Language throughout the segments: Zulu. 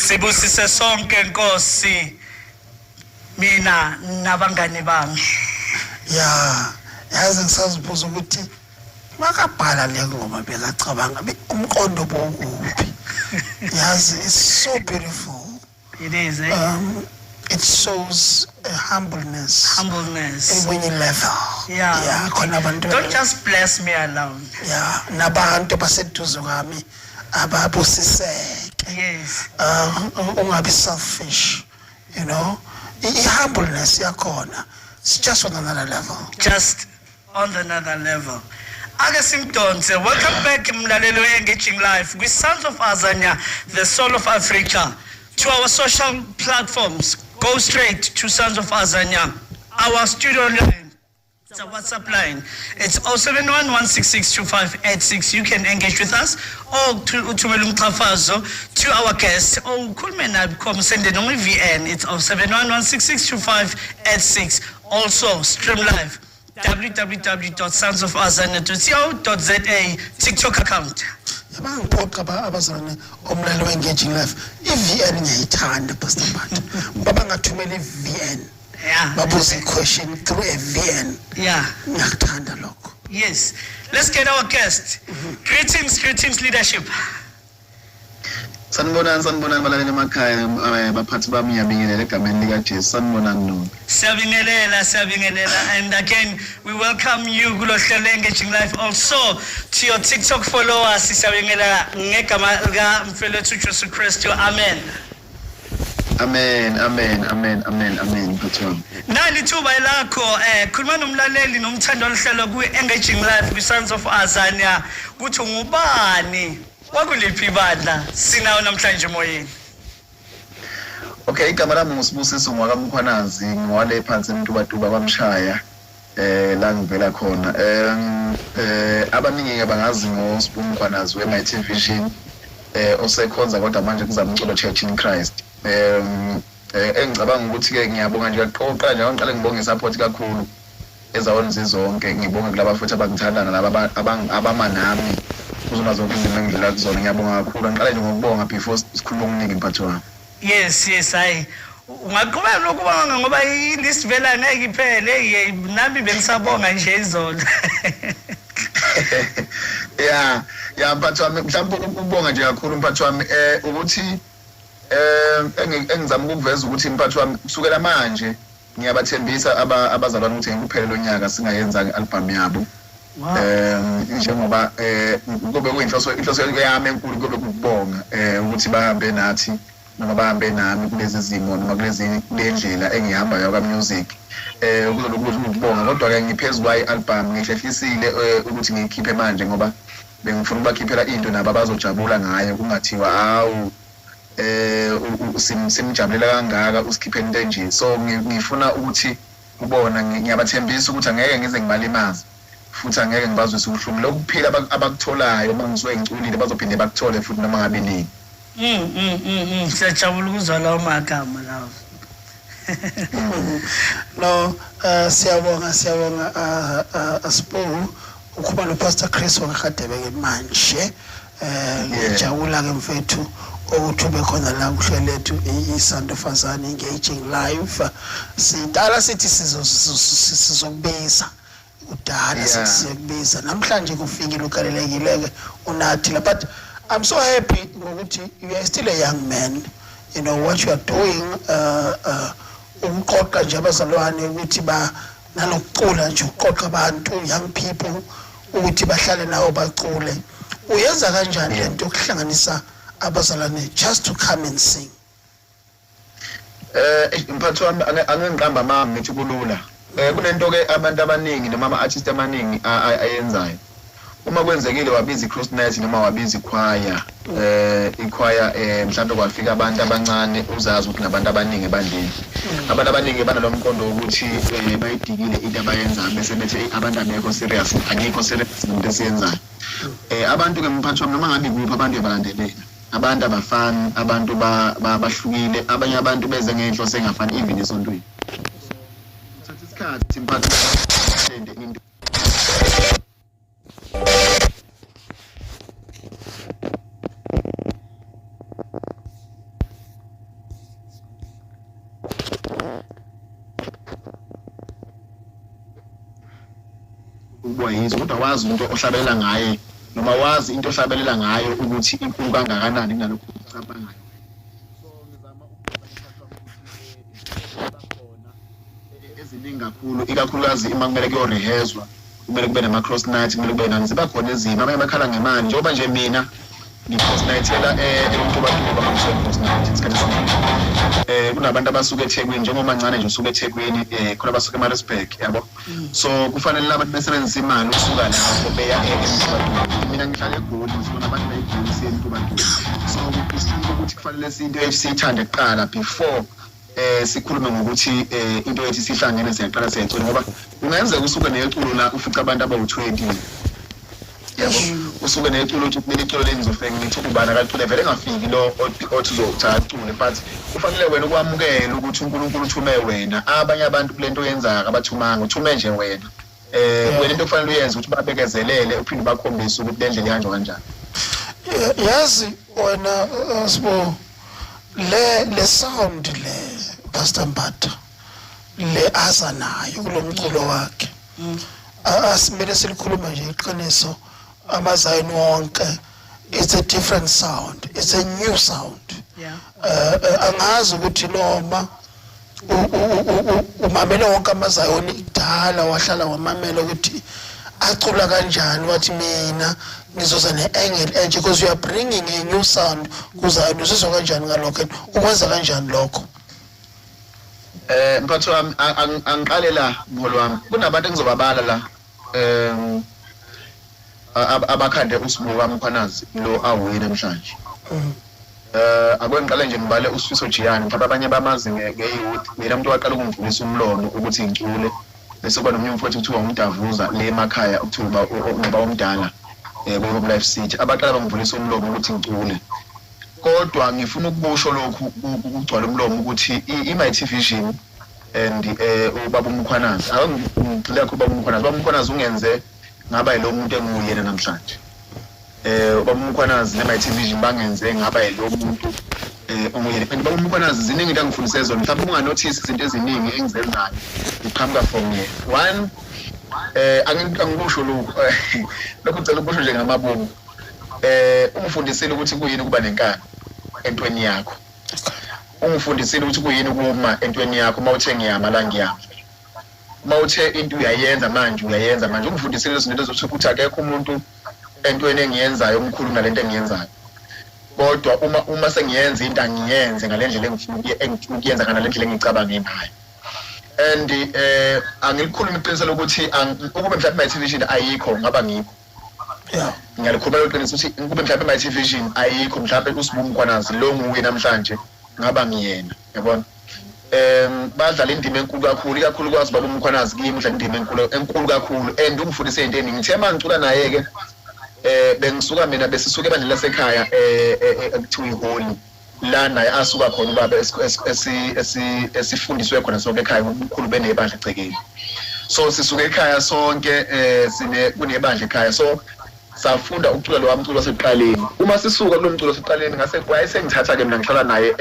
Sibusise sonke Nkosi mina nabangani bami. Ya, yazi ngisazibuza ukuthi makabhala le ngoma bekacabanga umqondo bowukuphi. Yazi it's so beautiful. It is, eh? It shows a humbleness. Humbleness. Ekwenye level. Yeah. Yeah, khona abantu. Don't just bless me alone. Yeah, nabantu baseduze kwami ababusiseke. Yes. Ungabi selfish, you know. I-humbleness yakhona. It's just on another level. Just on another level. Ake simdonse. Welcome back mlaleli we-Engaging Life kwi-Sons of Azania, the Soul of Africa. To our social platforms, go straight to Sons of Azania. Our studio line, it's a WhatsApp line. It's 071-166-2586. You can engage with us or uthumele umxhafazo to our guests or ukhulume nabo send noma i-VN. It's 071-166-2586. Also stream live www.sonsofazania.co.za TikTok account. Yabangiphoqa abazalwane omlalelo we-Engaging Life. I-VN ngiyayithanda, Pastor Mbatha. Babangathumela i-VN. Babuze i-question through a VN. Ngiyakuthanda lokho. Yes. Let's get our guest. Greetings, greetings leadership. Sanibonani, sanibonani balaleli emakhaya, baphathi bami, ngiyabingelela egameni likaJesu. Sanibonani nonke. Siyabingelela, siyabingelela. And again, we welcome you kulo hlelo Engaging Life, also to your TikTok followers. Siyabingelela ngegama lika mfelethu Jesu Kristu. Amen. Amen, amen, amen, amen, amen, mphathi wami. Nali ithuba lakho, khuluma nomlaleli nomthando oluhlelo ku Engaging Life kwi Sons of Azania kuthi ngubani wakuliphi ibandla sinawo namhlanje emoyeni. Okay, igama lami nguSibusiso ngwakaMkhwanazi, ngiwale phansi eMtubatuba kwaMshaya, la ngivela khona. Abaningi ke bangazi ngoSibu Mkhwanazi we-Mighty Vision, osekhonza kodwa manje kuZamcolo Church in Christ. Engicabanga ukuthi ke ngiyabonga nje okokuqala nje, ngiqale ngibonge support kakhulu ezaweni zizonke, ngibonge kulaba futhi abangithanda nalaba abama nami kuzona zonke izimo engidlula kuzona. Ngiyabonga kakhulu. Ngiqale nje ngokubonga before sikhuluma okuningi, mphathi wami. Yes, yes, hayi ungaqhubeka nokubonga ngoba i-list vele angeke iphele. Nami bengisabonga nje izolo. Ya, ya mphathi wami, mhlawumbe ukubonga nje kakhulu mphathi wami, ukuthi engizama ukuveza ukuthi mphathi wami, kusukela manje ngiyabathembisa abazalwane ukuthi ngeke kuphele lo nyaka singayenzanga i-album yabo. Njengoba kube kuyinhloso, inhloso yami enkulu kube ukubonga ukuthi bahambe nathi noma bahambe nami kulezi zimo noma kulezi kule ndlela engihambayo ka music, kuzobe ukubonga. Kodwa ke ngiphezulu kwayo i-album, ngihlehlisile ukuthi ngiyikhiphe manje ngoba bengifuna ukubakhiphela into nabo abazojabula ngayo, kungathiwa hawu, simjabulela kangaka usikhiphela into enje. So ngifuna ukuthi kubona, ngiyabathembisa ukuthi angeke ngize ngibalimaze futhi angeke ngibazwise ubuhlungu. Lokhu kuphila abakutholayo uma ngisuke ngiculile, bazophinde bakuthole futhi noma ngabe nini. Siyajabula ukuzwa lawo magama lawo. No, siyabonga, siyabonga, Sibu. Ukhuluma no Pastor Chris wakaHadebe ke manje. Ngiyajabula ke mfethu ukuthi ube khona la kuhlelo lethu iSons of Azania Engaging Live. Sidala sithi sizokubiza. Kudala sithi siyokubiza. Namhlanje kufikile ugalelekile ke unathi la, but I'm so happy ngokuthi you are still a young man. You know what you are doing, ukuqoqa nje abazalwane ukuthi ba nanokucula nje, ukuqoqa abantu, young people, ukuthi bahlale nawo bacule. Uyenza kanjani lento yokuhlanganisa abazalwane just to come and sing? Mphathi wami, angengiqamba amanga ngithi kulula. Kunento ke abantu abaningi noma ama-artist amaningi ayenzayo. Uma kwenzekile wabiza i-cross night noma wabiza ikhwaya, ikhwaya, mhlawumbe kwafika abantu abancane, uzazi ukuthi nabantu abaningi ebandleni. Abantu abaningi banalo mqondo wokuthi bayidikile into abayenzayo bese bethi abantu abekho serious, angikho serious ngento esiyenzayo. Abantu ke mphathi wami, noma ngabe kuphi, abantu uyabalandelela. Abantu abafani, abantu bahlukile, abanye abantu beze ngenhloso engafani even esontweni. Uthatha isikhathi mphathi into. ukubukwa yizo, kodwa wazi umuntu ohlabelela ngaye noma wazi into ohlabelela ngayo ukuthi inkulu kangakanani kunalokhu ocabangayo. So ngizama ukukhona eziningi kakhulu, ikakhulukazi uma kumele kuyorehezwa, kumele kube nama-cross night, kumele kube nani, ziba khona ezimo. Abanye bakhala ngemali, njengoba nje mina ngi-cross nightela eMtubatuba, ngangisuke cross night isikhathi esiningi. Kunabantu abasuka eThekwini, njengoba ncane nje usuka eThekwini, khona abasuka eMaritzburg, yabo. So kufanele abantu besebenzise imali ukusuka lapho beya eMtubatuba. Mina ngihlala eGoli, ngisuka nabantu beGoli siye eMtubatuba. So kusuke ukuthi kufanele into yethu siyithande kuqala before sikhulume ngokuthi into yethu sihlangene siyaqala siyayicula, ngoba kungenzeka usuke neculo la ufica abantu abawu-20, yabo. Usuke neculo uthi kumele iculo leli ngizofike ngithi ubani akacule, vele engafiki lo othi uzothi acule, but kufanele wena ukwamukele ukuthi uNkulunkulu uthume wena. Abanye abantu kule nto oyenzayo akabathumanga, uthume nje wena. Wena into okufanele uyenze ukuthi babekezelele, uphinde ubakhombise ukuthi le ndlela ihanjwa kanjani. Yazi wena, Sibo, le sound le Pastor Mbatha le aza nayo kulomculo wakhe, asimele silikhuluma nje iqiniso, amazayini wonke, it's a different sound, it's a new sound. Angazi ukuthi noma umamele wonke amazayoni kudala, wahlala wamamela ukuthi acula kanjani, wathi mina ngizoza ne-angle entsha, because you are bringing a new sound kuzayoni. Uzizwa kanjani ngalokho? Ukwenza kanjani lokho? Mphathi wami, angiqale la, mholi wami, kunabantu engizobabala la abakhande uSibu kaMkhwanazi lo awuye namhlanje. Ake ngiqale nje ngibale uSifiso Jiyane, mhlawumbe abanye bamazi nge-youth, yena umuntu waqala ukungivulisa umlomo ukuthi ngicule. Bese kuba nomunye umfowethu kuthiwa uMdavuza le emakhaya, okuthiwa ubaba omdala kwi-Hope Life City, abaqala bangivulisa umlomo ukuthi ngicule. Kodwa ngifuna ukukusho lokhu kugcwala umlomo ukuthi i-Mighty Vision and ubaba uMkhwanazi, akangigxile kakhulu ubaba uMkhwanazi. Ubaba uMkhwanazi ungenze ngaba yilo muntu enguyena namhlanje. Ubaba uMkhwanazi ne-Mighty Vision bangenze ngaba yilo muntu onguyena. And ubaba uMkhwanazi ziningi into angifundise zona, mhlawumbe unganothisi izinto eziningi engizenzayo ziqhamuka from yena. One, angikusho lokhu, lokhu ngicela ukusho nje ngamabomu, ungifundisile ukuthi kuyini ukuba nenkani entweni yakho. Ungifundisile ukuthi kuyini ukuma entweni yakho. Uma uthe ngiyama la, ngiyama. Uma uthe into uyayenza manje, uyayenza manje. Ungifundisile lezo zinto ezokuthi ukuthi akekho umuntu entweni engiyenzayo omkhulu kunalento engiyenzayo, kodwa uma sengiyenza into, angiyenze ngale ndlela engifuna ukuyenza, ngale ndlela engicabange ngayo. And angilikhuluma iqiniso lokuthi ukube mhlawumbe i-Mighty Vision ayikho, ngaba ngikho. Ngiyalikhuluma lelo qiniso ukuthi ukube mhlawumbe i-Mighty Vision ayikho, mhlawumbe uSibu Mkhwanazi lo nguye namhlanje ngaba ngiyena, yabona. Badlala indima enkulu kakhulu, ikakhulukazi baba uMkhwanazi kimi udlala indima enkulu enkulu kakhulu, and ungifundise into eningi. Ngithe uma ngicula naye-ke, bengisuka mina, besisuka ebandleni lasekhaya ekuthiwa iholi la naye asuka khona ubaba, esifundiswe khona sonke ekhaya ngobukhulu benebandla egcekeni. So sisuke ekhaya sonke, sine kunebandla ekhaya, so safunda ukucula lo mculo wasekuqaleni. Uma sisuka kulo mculo wasekuqaleni, ngase wayesengithatha-ke mina ngihlala naye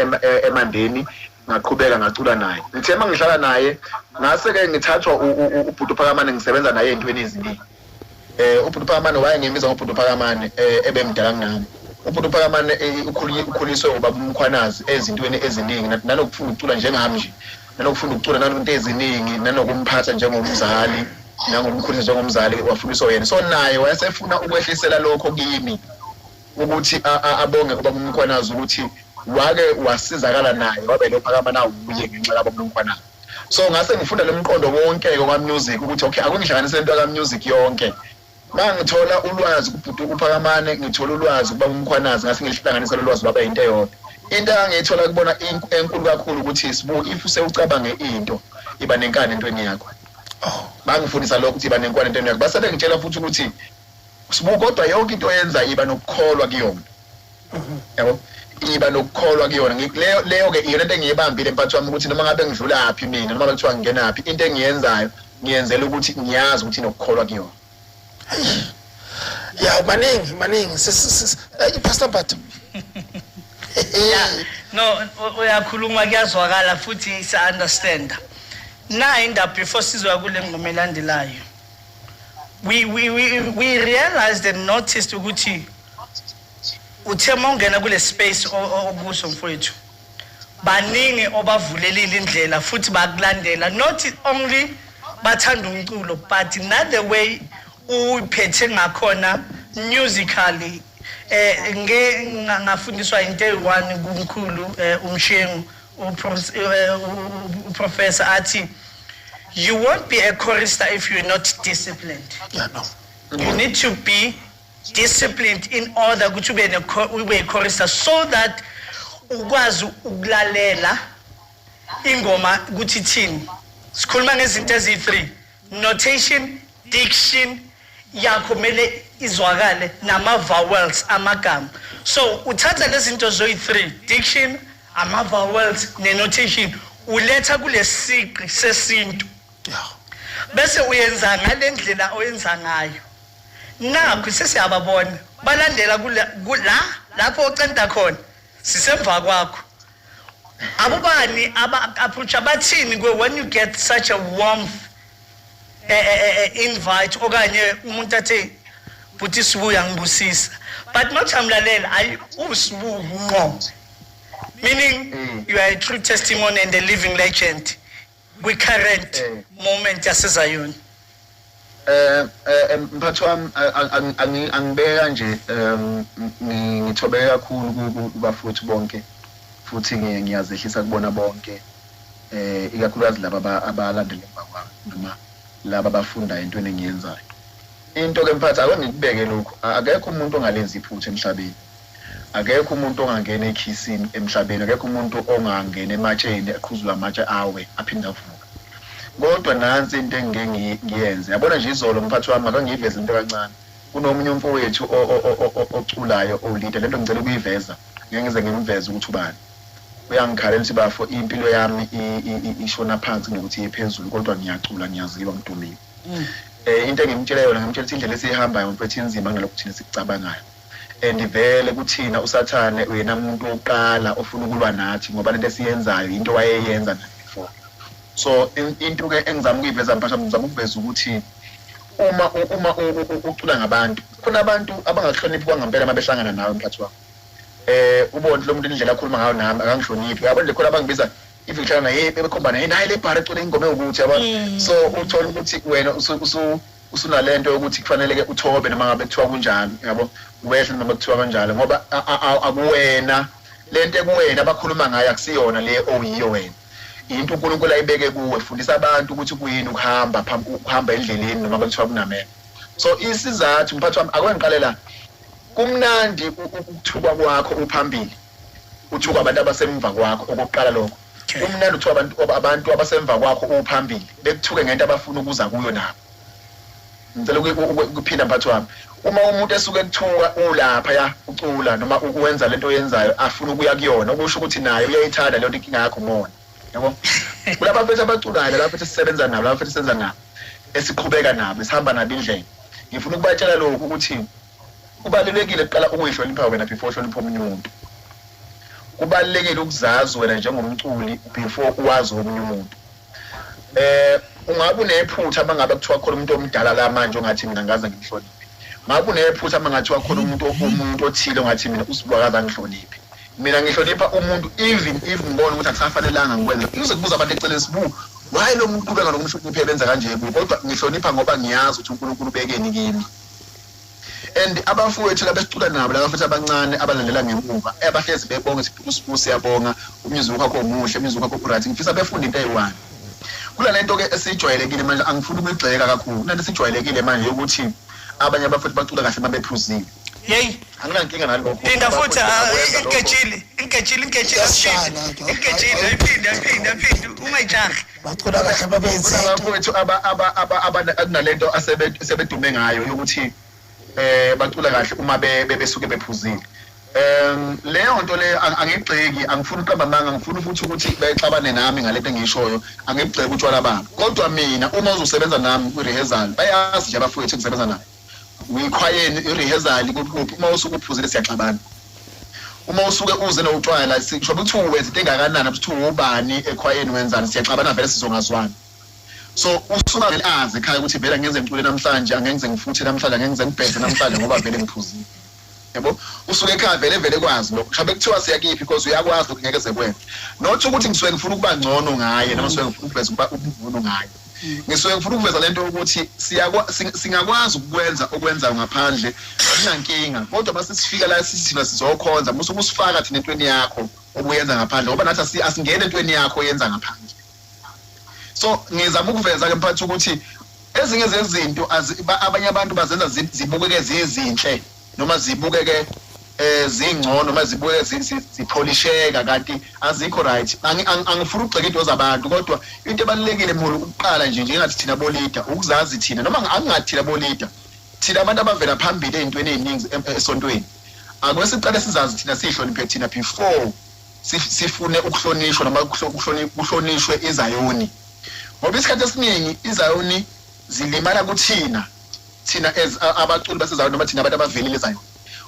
eMandeni, ngaqhubeka ngacula naye. Ngithe uma ngihlala naye, ngase-ke ngithathwa ubhuti uPhakamane, ngisebenza naye ey'ntweni eziningi. Ubhuti uPhakamane wayengimiza ngobhuti uPhakamane, ebemdala kunami. Ubhuti uPhakamane ukhuliswe ubaba uMkhwanazi ezintweni eziningi, nanokufunda ukucula njengami nje, nanokufunda ukucula, nanokunto eziningi, nanokumphatha njengomzali, nangomkhulisa njengomzali, wafundiswa yena. So naye wayesefuna ukwehlisela lokho kimi, ukuthi abonge ubaba uMkhwanazi ukuthi wake wasizakala naye, wabe lo Phakamane awuye ngenxa kababa uMkhwanazi. So ngase ngifunda lo mqondo wonke-ke kwa-music ukuthi okay, akungihlanganise into ka-music yonke. Mangithola ulwazi kubhuti uPhakamane, ngithola ulwazi kubaba uMkhwanazi, ngase ngilihlanganisa lo lwazi lwaba into eyodwa. Into engangiyithola kubona enkulu kakhulu ukuthi, Sibu, if usewucabange into, iba nenkani entweni yakho. Bangifundisa lokho ukuthi iba nenkani entweni yakho. Base bengitshela futhi ukuthi, Sibu, kodwa yonke into oyenza iba nokukholwa kuyona, yabo, iba nokukholwa kuyona. Leyo-ke iyona into engiyibambile, mphathi wami, ukuthi noma ngabe ngidlulaphi mina, noma kuthiwa ngingenaphi, into engiyenzayo ngiyenzela ukuthi ngiyazi ukuthi inokukholwa kuyona. Ya, maningi maningi. Pastor Mbatha. Yeah, no, uyakhuluma kuyazwakala futhi siya understand. Na indaba before sizwa kule ngoma elandelayo. We realized and noticed ukuthi uthe uma ungena kule space okuso mfowethu, baningi obavulelile indlela futhi bakulandela, not only bathanda umculo but not the way uyiphethe ngakhona musically. Nge ngafundiswa into eyi-one kumkhulu uMshengu, uprofessor, athi you won't be a chorister if you're not disciplined. Yeah, no. You need to be disciplined in order ukuthi ube chorister, so that ukwazi ukulalela ingoma ukuthi ithini. Sikhuluma ngezinto eziyi-3: notation, diction yakho kumele izwakale, nama-vowels, amagama. So uthatha lezi zinto zoyi-3, diction, ama-vowels ne-notation, uletha kule siqi sesintu, bese uyenza ngale ndlela oyenza ngayo. Nakho sesiyababona balandela kula lapho ocenta khona, sisemva kwakho. Abobani aba-approach, bathini kwe when you get such a warmth invite, okanye umuntu athi, "Bhuti Sibuya, ngibusisa"? But mathi amlalela, ayi, uSibu ngqo, meaning you are a true testimony and a living legend kwi-current moment yaseZayoni. Mphathi wami, angibeka kanje, ngithobeke kakhulu kubafowethu bonke futhi ngiyazehlisa kubona bonke, ikakhulukazi laba abalandela emva kwami noma laba abafunda entweni engiyenzayo. Into ke mphathi, ake ngikubeke lokhu: akekho umuntu ongalenzi iphutha emhlabeni, akekho umuntu ongangena ekhisini emhlabeni, akekho umuntu ongangena ematsheni aqhuzula amatshe awe aphinde avuka. Kodwa nansi into engike ngiyenze, yabona nje izolo mphathi wami, ake ngiyiveze into kancane. Kunomunye umfowethu oculayo, owuleader. Lento ngicela ukuyiveza, ngeke ngize ngimveze ukuthi ubani. Uyangikhalela ukuthi, "Bafo, impilo yami ishona phansi kunokuthi iye phezulu, kodwa ngiyacula, ngiyaziwa, ngidumile." Into engimtshela yona, ngimtshela ukuthi indlela esiyihambayo mfethu inzima kunalokhu thina sikucabangayo, and vele kuthina uSathane uyena umuntu wokuqala ofuna ukulwa nathi, ngoba lento esiyenzayo into wayeyenza na before. So into ke engizama ukuyiveza mphathi, ngizama ukuveza ukuthi uma ucula ngabantu, khona abantu abangakuhloniphi kwangampela uma behlangana nawe mphathi wami. Ubone lo muntu, indlela akhuluma ngayo nami, akangihloniphi, yabona nje. Khona abangibiza if ngihlala naye, bebekhombana, "Hey, naye le bhara ecula ingoma ewukuthi," yabona. So uthola ukuthi wena usunalento yokuthi kufanele ke uthobe noma ngabe kuthiwa kunjalo, yabo, wehle noma kuthiwa kanjalo, ngoba akuwena lento ekuwena abakhuluma ngayo, akusiyona le oyiyo wena. Into uNkulunkulu ayibeke kuwe, fundisa abantu ukuthi kuyini ukuhamba phambi, ukuhamba endleleni noma kuthiwa kunameva. So isizathu mphathi wami, ake ngiqale la: kumnandi ukuthukwa kwakho uphambili, uthukwa abantu abasemva kwakho, okokuqala lokho. Kumnandi uthuka abantu abasemva kwakho uphambili, bekuthuke ngento abafuna ukuza kuyo nabo. Ngicela ukuphinda mphathi wami: uma umuntu esuke ekuthuka ulapha ya ucula noma ukwenza lento oyenzayo afuna ukuya kuyona, okusho ukuthi naye uyayithanda leyo nto, inkinga yakho umona, yabo. Kulaba mfethu abaculayo, laba mfethu esisebenza nabo, laba mfethu esenza nabo, esiqhubeka nabo, esihamba nabo indlela, ngifuna ukubatshela lokhu ukuthi kubalulekile kuqala ukuyihlonipha wena before uhlonipha omunye umuntu. Kubalulekile ukuzazi wena njengomculi before uwazi omunye umuntu. Ungabe unephutha mangabe kuthiwa khona umuntu omdala la manje ongathi mina ngaze ngimhloniphe, ngabe unephutha mangathiwa khona umuntu othile ongathi mina uSibukazi angihloniphe. Mina ngihlonipha umuntu even if ngibona ukuthi akusafanelanga ngikwenze. Uze kubuza abantu eceleni, "Sibu, why lo muntu uqhubeka nokumhlonipha, benza kanje kuye?" Kodwa ngihlonipha ngoba ngiyazi ukuthi uNkulunkulu ubekeni kimi. And abafowethu labesicula nabo, laba futhi abancane abalandela ngemuva, abahlezi bebonga, sithi, "Siyabonga, umusic wakho omuhle, umusic wakho uright." Ngifisa befunde into eyi-one kula lento ke esijwayelekile manje, angifuni ukuyigxeka kakhulu, kunento esijwayelekile manje yokuthi abanye abafowethu bacula kahle uma bephuzile. Yeyi. Anginankinga nalokho. Phinda futhi. Abafowethu bakwenza lokho. Ingejile, ingejile, ingejile. Iyashaya nto. Ingejile, ayiphinde, ayiphinde, ayiphinde, ungayijahi. Bacula kahle babenze. Kunabafowethu kunalento asebedume ngayo yokuthi bacula kahle uma besuke bephuzile. Leyo nto leyo angigxeki, angifuni ukuqamba amanga, angifuni futhi ukuthi bexabane nami ngalento engiyishoyo. Angibugxeki utshwala babo, kodwa mina uma uzosebenza nami kwi-rehearsal, bayazi nje abafowethu engisebenza nabo kwikhwayeni, i-rehearsal kuphi, uma usuke uphuzile siyaxabana. Uma usuke uze notshwala, sisho ukuthi wenza into engakanani, ukuthi ubani ekhwayeni wenzani, siyaxabana vele, sizongazwani. So usuka vele azi ekhaya ukuthi vele angenze ngicule namhlanje, angenze ngifuthe namhlanje, angenze ngibhede namhlanje ngoba vele ngiphuzile. Yabo, usuke ekhaya vele vele kwazi lokho. Shabe kuthiwa siyakiphi because uyakwazi lokho ngeke zekwenze. Not ukuthi ngisuke ngifuna ukuba ngcono ngaye noma ngisuke ngifuna ukuveza ukuba ubungcono ngaye. Ngisuke ngifuna ukuveza lento ukuthi singakwazi ukwenza okwenzayo ngaphandle akunankinga, kodwa mase sifika la sithina sizokhonza, musu kusifaka thina entweni yakho obuyenza ngaphandle, ngoba nathi asingene entweni yakho oyenza ngaphandle. So ngizama ukuveza ke mphathi ukuthi ezinye zezinto abanye abantu bazenza zibukeke zizinhle noma zibukeke zingcono noma zibukeke zipholisheka, kanti azikho right. Angifuni ukugxeka into zabantu, kodwa into ebalulekile mholi ukuqala nje njengathi thina bo-leader ukuzazi thina, noma angingathi thina bo-leader, thina abantu abavela phambili ey'ntweni ey'ningi esontweni, ake siqale sizazi thina, siyihloniphe thina before sifune ukuhlonishwa noma kuhlonishwe iZayoni, ngoba isikhathi esiningi iZayoni zilimala kuthina, thina as abaculi baseZayoni noma thina abantu abavelile eZayoni.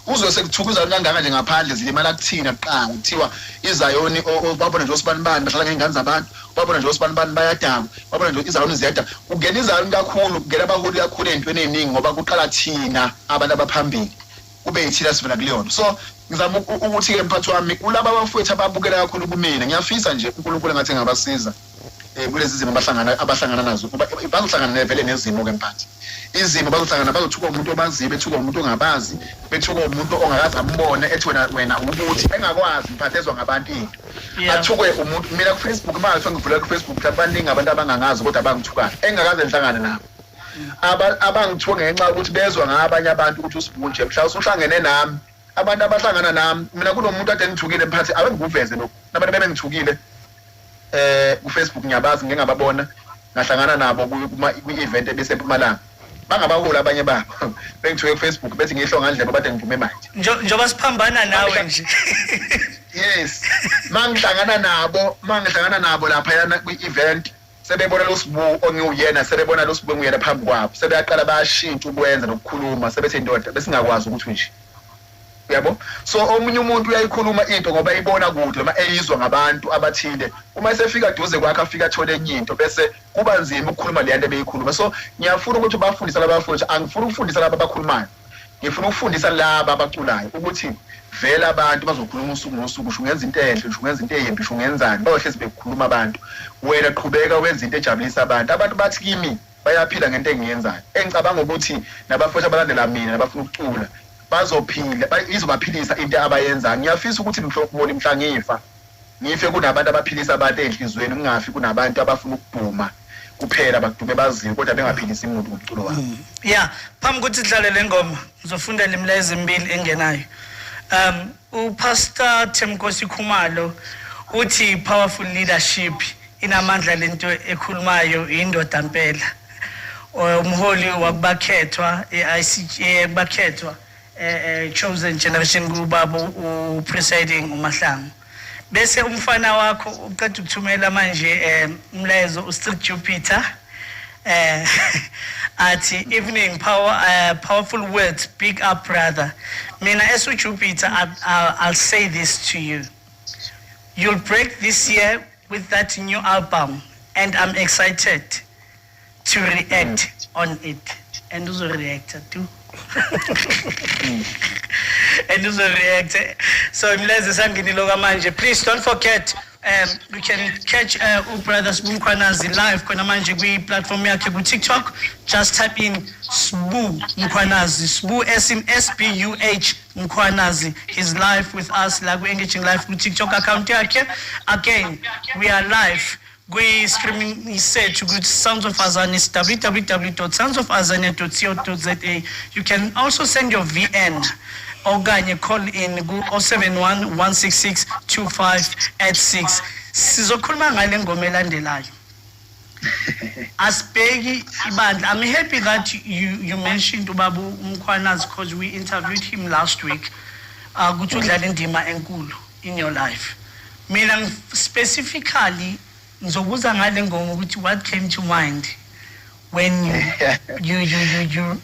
Uzwe sekuthuka iZayoni kangaka nje ngaphandle, zilimala kuthina kuqala. Kuthiwa iZayoni babona nje osibanibani bahlala ngey'ngane zabantu, babona nje osibanibani bayadakwa, babona nje iZayoni ziyadakwa. Kungena iZayoni kakhulu, kungena abaholi kakhulu ey'ntweni ey'ningi, ngoba kuqala thina abantu abaphambili, kube yithina sivela kuleyona. So ngizama ukuthi-ke mphathi wami, kulaba abafowethu ababukela kakhulu kumina, ngiyafisa nje uNkulunkulu engathi engabasiza kulezi zimo abahlangana nazo, ngoba bazohlangana vele nezimo-ke mphathi. Izimo bazohlangana, bazothukwa umuntu obaziyo, bethukwa umuntu ongabazi, bethukwa umuntu ongakaze ambone, ethi wena wena ukuthi engakwazi mphathi, ezwa ngabantu into. Athukwe umuntu. Mina ku-Facebook, uma ngathiwa ngivula ku-Facebook, mhlawumbe baningi abantu abangangazi kodwa abangithukayo engingakaze ngihlangane nabo. Abangithuka ngenxa yokuthi bezwa ngabanye abantu ukuthi uSibu nje, mhla usuhlangene nami, abantu abahlangana nami, mina kunomuntu ade ngithukile mphathi, ake ngikuveze lokhu. Abantu bebengithukile ku-Facebook, ngiyabazi, ngike ngababona, ngahlangana nabo kwi-event ebisempumalanga. Bangabaholi abanye babo, bengithuke ku-Facebook bethi ngihlongandlebe bade ngivume manje. Njengoba siphambana nawe nje. Yes, mangihlangana nabo laphayana kwi-event, sebebona lo Sibu ongiwuyena, sebebona lo Sibu enguyena phambi kwabo, sebeyaqala bayashintsha ukwenza nokukhuluma, sebethi indoda besingakwazi ukuthi nje, uyabo. So omunye umuntu uyayikhuluma into ngoba eyibona kude noma eyizwa ngabantu abathile, uma esefika duze kwakhe afike athole enye into, bese kuba nzima ukukhuluma le nto ebeyikhuluma. So ngiyafuna ukuthi bafundise laba bafowethu, angifuni ukufundisa laba abakhulumayo, ngifuna ukufundisa laba abaculayo ukuthi vele abantu bazokhuluma usuku nosuku. Usho ungenza into enhle, usho ungenza into eyimbi, usho ungenzani, bayohlezi bekukhuluma abantu. Wena qhubeka wenza into ejabulisa abantu. Abantu bathi kimi bayaphila ngento engiyenzayo, engicabanga ukuthi nabafowethu abalandela mina nabafuna ukucula bazophila, izobaphilisa into abayenzayo. Ngiyafisa ukuthi mhla mhla ngifa, ngife kunabantu abaphilisa abantu ey'nhliziyweni, ngingafi kunabantu abafuna ukuduma kuphela, badume baziwe kodwa bengaphilisi umuntu ngomculo wabo. Yeah, phambi kokuthi sidlale le ngoma, ngizofunda le milayezo emibili engenayo. UPastor Themkosi Khumalo uthi powerful leadership, inamandla lento ekhulumayo, indoda mpela. Umholi wakubakhethwa e-ICG, bakhethwa Chosen Generation, kubaba u-presiding uMahlangu. Bese umfana wakho uqeda ukuthumela manje umlayezo, uStreet Jupiter, athi evening power, powerful words, big up brother. Mina as uJupiter, I'll say this to you, you'll break this year with that new album and I'm excited to react on it. And uzo-react too, and uzo-react. So imlezo esangenile okwamanje. Please don't forget, you can catch ubrother Sbu Mkhwanazi live khona manje kwi-platform yakhe ku-TikTok. Just type in Sbu Mkhwanazi, Sbu S in S B U H Mkhwanazi. He's live with us la ku-Engaging Life ku-TikTok account yakhe. Again, we are live kwi-streaming sethu ku-Sounds of Azania is www.soundsofazania.co.za. You can also send your VN okanye call in ku-071 166 2586. Sizokhuluma ngale ngoma elandelayo, asibheki ibandla. I'm happy that you mentioned ubaba uMkhwanazi because we interviewed him last week, ukuthi udlala indima enkulu in your life. Mina specifically ngizobuza ngale ngoma ukuthi what came to mind when you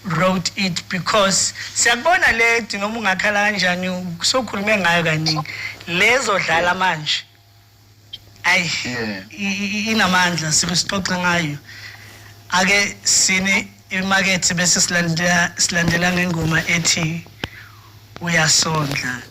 wrote it, because siyakubona le noma ungakhala kanjani, sokhulume ngayo kaningi lezodlala manje. Ayi, inamandla, sike sixoxe ngayo. Ake sini imakethe bese silandela silandela ngengoma ethi uyasondla.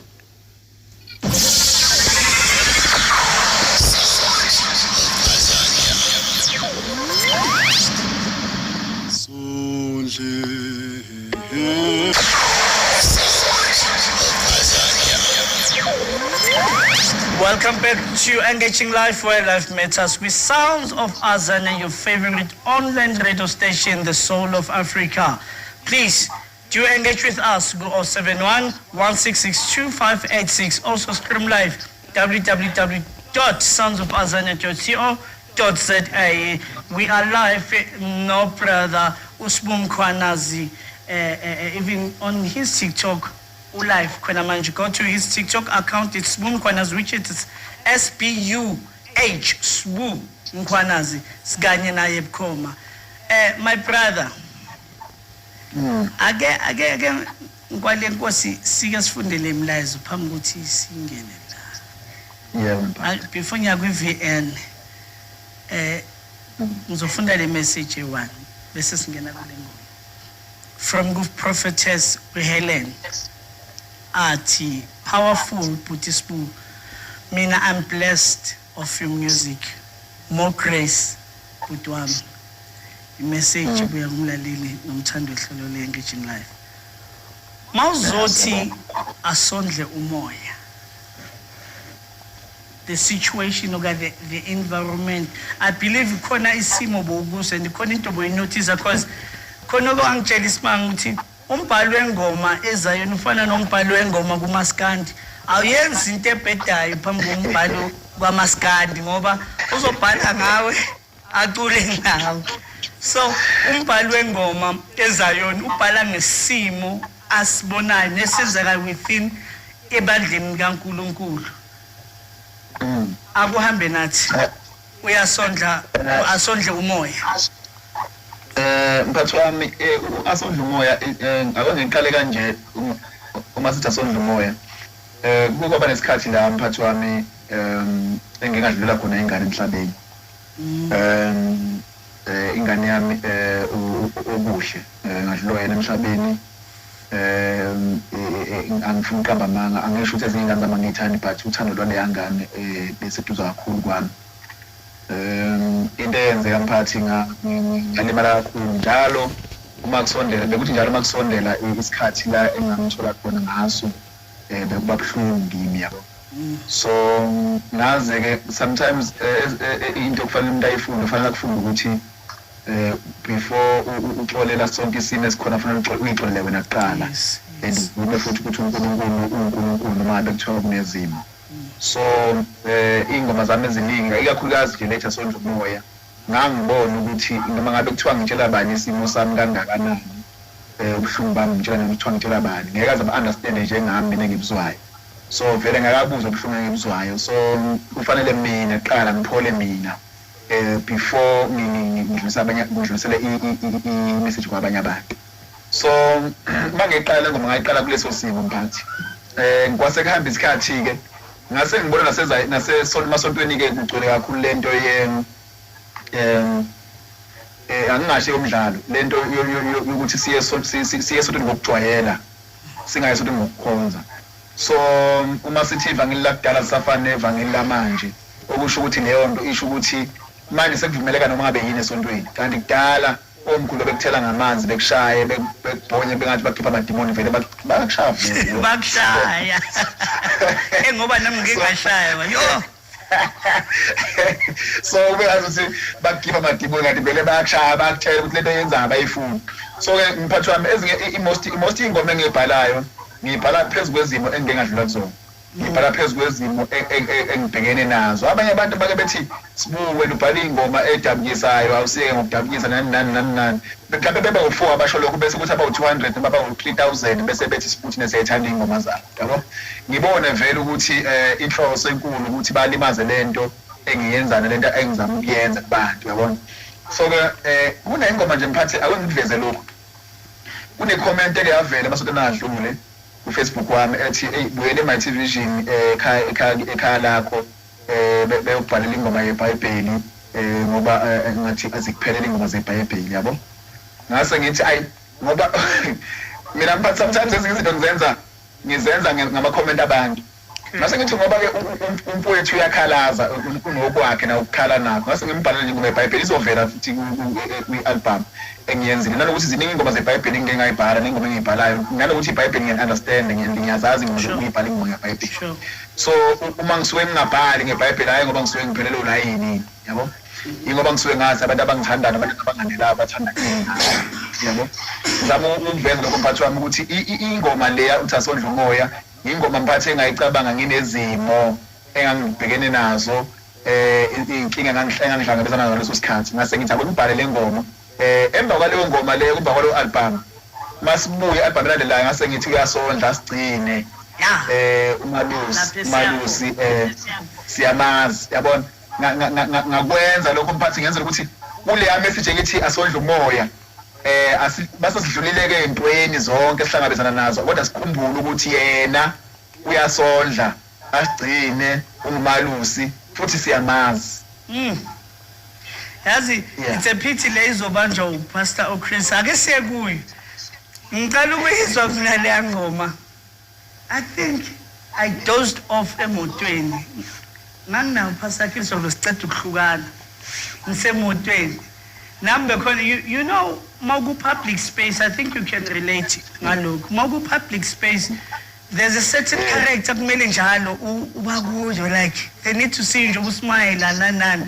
Welcome back to Engaging Life, where life matters, with Sounds of Azania, your favorite online radio station, the soul of Africa. Please do engage with us. Go 071 166 2586. Also stream live www.soundsofazania.co.za. We are live, no brother uSbu Mkhwanazi, even on his TikTok ulive khona manje. Go to his TikTok account, it's Sbu Mkhwanazi, which is S B U H, Sbu Mkhwanazi, sikanye naye bukhoma. My brother, ake nkwale nkosi sike sifundele imilayezo phambi ukuthi singene la. Yebo mphathi. Before ngiya kwi-VN, ngizofunda le message eyi-one bese singena kule ngoma from ku-prophetess uHelen, athi, "Powerful bhuti Sbu, mina I'm blessed of your music, more grace bhuti wami." Imessage ibuya kumlaleli nomthando wehlelo le-Engaging Life. Mawuzothi asondle umoya, the situation okanye the environment, I believe khona isimo bowukuso and khona into boyinothisa, cause khona okwangitshela isimanga ukuthi umbhalo wengoma ezayona ufana nombhalo wengoma kumaskandi. Awuyenzi into ebhedayo phambi kombhalo kwamaskandi ngoba uzobhala ngawe, acule ngawe. So umbhalo wengoma ezayona ubhala ngesimo asibonayo nesenzeka within ebandleni kaNkulunkulu. Akuhambe nathi, uyasondla, asondle umoya. Mphathi wami, asondla umoya, ake ngiqale kanje uma sithi asondla umoya. Kukwaba nesikhathi la, mphathi wami, engingadlulela khona ingane emhlabeni. Ingane yami okuhle ngadlulwa yena emhlabeni. Angifuni ukuqamba amanga, angisho ukuthi ezinye ingane zami angiyithandi, but uthando lwaleya ngane beseduze kakhulu kwami. Into eyenzeka, mphathi, ngalimala kakhulu. Njalo uma kusondela, bekuthi njalo uma kusondela isikhathi la engamthola khona ngaso, bekuba buhlungu kimi, yabo. So ngaze-ke sometimes into okufanele umuntu ayifunde, kufanele akufunde ukuthi before uxolela sonke isimo esikhona, kufanele uyixolele wena kuqala and uvume futhi ukuthi uNkulunkulu uNkulunkulu noma ngabe kuthiwa kunezimo. So iy'ngoma zami eziningi, ikakhulukazi nje letha sondla umoya, ngangibona ukuthi noma ngabe kuthiwa ngitshela bani isimo sami kangakanani, ubuhlungu bami ngitshela, noma kuthiwa ngitshela bani, ngeke aze ba-understande njengami mina engibuzwayo. So vele ngakabuzwa ubuhlungu engibuzwayo, so kufanele mina kuqala ngiphole mina before ngidlulise abanye, ngidlulisele i-message kwabanye abantu. So uma ngiqala le ngoma, ngayiqala kuleso simo, mphathi. Kwase kuhamba isikhathi-ke, ngase ngibona nasemasontweni-ke kugcwele kakhulu lento ye angingasho yomdlalo, lento yokuthi siye esontweni ngokujwayela, singayi esontweni ngokukhonza. So uma sithi ivangeli lakudala lisafana nevangeli lamanje, okusho ukuthi leyo nto isho ukuthi manje sekuvumeleka noma ngabe yini esontweni, kanti kudala omkhulu bekuthela ngamanzi, bekushaye, bekubhonye, bengathi bakhipha amadimoni, vele bayakushaya vele. Bakushaya engoba nami ngike ngashaywa, yo. So kube ngathi ukuthi bakukhipha amadimoni, kanti vele bayakushaya, bayakutshela ukuthi lento yenzayo abayifuni. So-ke mphathi wami, ezinye i-most iy'ngoma engiyibhalayo, ngiyibhala phezu kwezimo engike ngadlula kuzona, ngibhala phezu kwezimo engibhekene nazo. Abanye abantu bake bethi, "Sibu, wena ubhala iy'ngoma edabukisayo, awusiyeke ngokudabukisa," nani nani nani nani. Mhlawumbe bebe u-four abasho lokho, bese kuthi abawu-200 noma abawu-3000 bese bethi, "Sibu, thina siyayithanda iy'ngoma zakho," yabo. Ngibone vele ukuthi inhloso enkulu ukuthi balimaze lento engiyenzayo nalento engizama ukuyenza kubantu, yabona. So-ke kunengoma nje, mphathi, ake ngikuveze lokhu. Kune-comment eke yavela emasontweni adlule ku-Facebook wami ethi, "Eyi, buyele e-Mighty Vision ekhaya, ekhaya, ekhaya lakho, beyokubhalela ingoma yeBhayibheli." Ngoba ngathi azikuphelele ingoma zeBhayibheli, yabo. Ngase ngithi ayi, ngoba mina mphathi sometimes ezinye izinto ngizenza ngama-comment abantu. Ngase ngithi ngoba-ke umfowethu uyakhalaza, unokwakhe na ukukhala nakho, ngase ngimbhalela nje ingoma yeBhayibheli, izovela futhi kwi-album engiyenzile. Nanokuthi ziningi iy'ngoma zeBhayibheli engike ngayibhala ney'ngoma engiy'bhalayo, nanokuthi iBhayibheli ngiya-understand, ngiyazazi ingoma zokuyibhala ingoma ngeBhayibheli. So uma ngisuke ngingabhali ngeBhayibheli, hhayi ngoba ngisuke ngiphelelwe ulayini, yabo, yingoba ngisuke ngazi abantu abangithandayo nabantu abanganelayo bathanda mina, yabo. Ngizama ukuveza lokho, mphathi wami, ukuthi ingoma leya uthi Asondla Umoya ingoma, mphathi, engayicabanga nginezimo engangibhekene nazo, iy'nkinga engangihlangabezana nazo ngaleso sikhathi. Ngase ngithi ake ngibhale le ngoma. Emva kwaleyo ngoma leyo, emva kwaleyo album, masibuye i-album elandelayo, ngase ngithi uyasondla asigcine. Umalusi, umalusi siyamazi, yabona. Ngakwenza lokho, mphathi, ngenzela ukuthi kuleya message engithi asondla umoya, base sidlulile-ke ey'ntweni zonke esihlangabezana nazo, kodwa sikhumbule ukuthi yena uyasondla asigcine, ungumalusi futhi siyamazi. Yazi, it's a pity le izobanjwa uPastor uChris. Ake siye kuyo. Ngicela ukuyizwa mina leya ngoma. I think I dozed off emotweni. Nganginawo Pastor Chris, siceda ukuhlukana. Ngisemotweni. Nami bekhona, you know, maku public space, I think you can relate ngalokhu. Maku public space, there's a certain character kumele njalo uba kuyo, like they need to see nje ukusmile nani nani.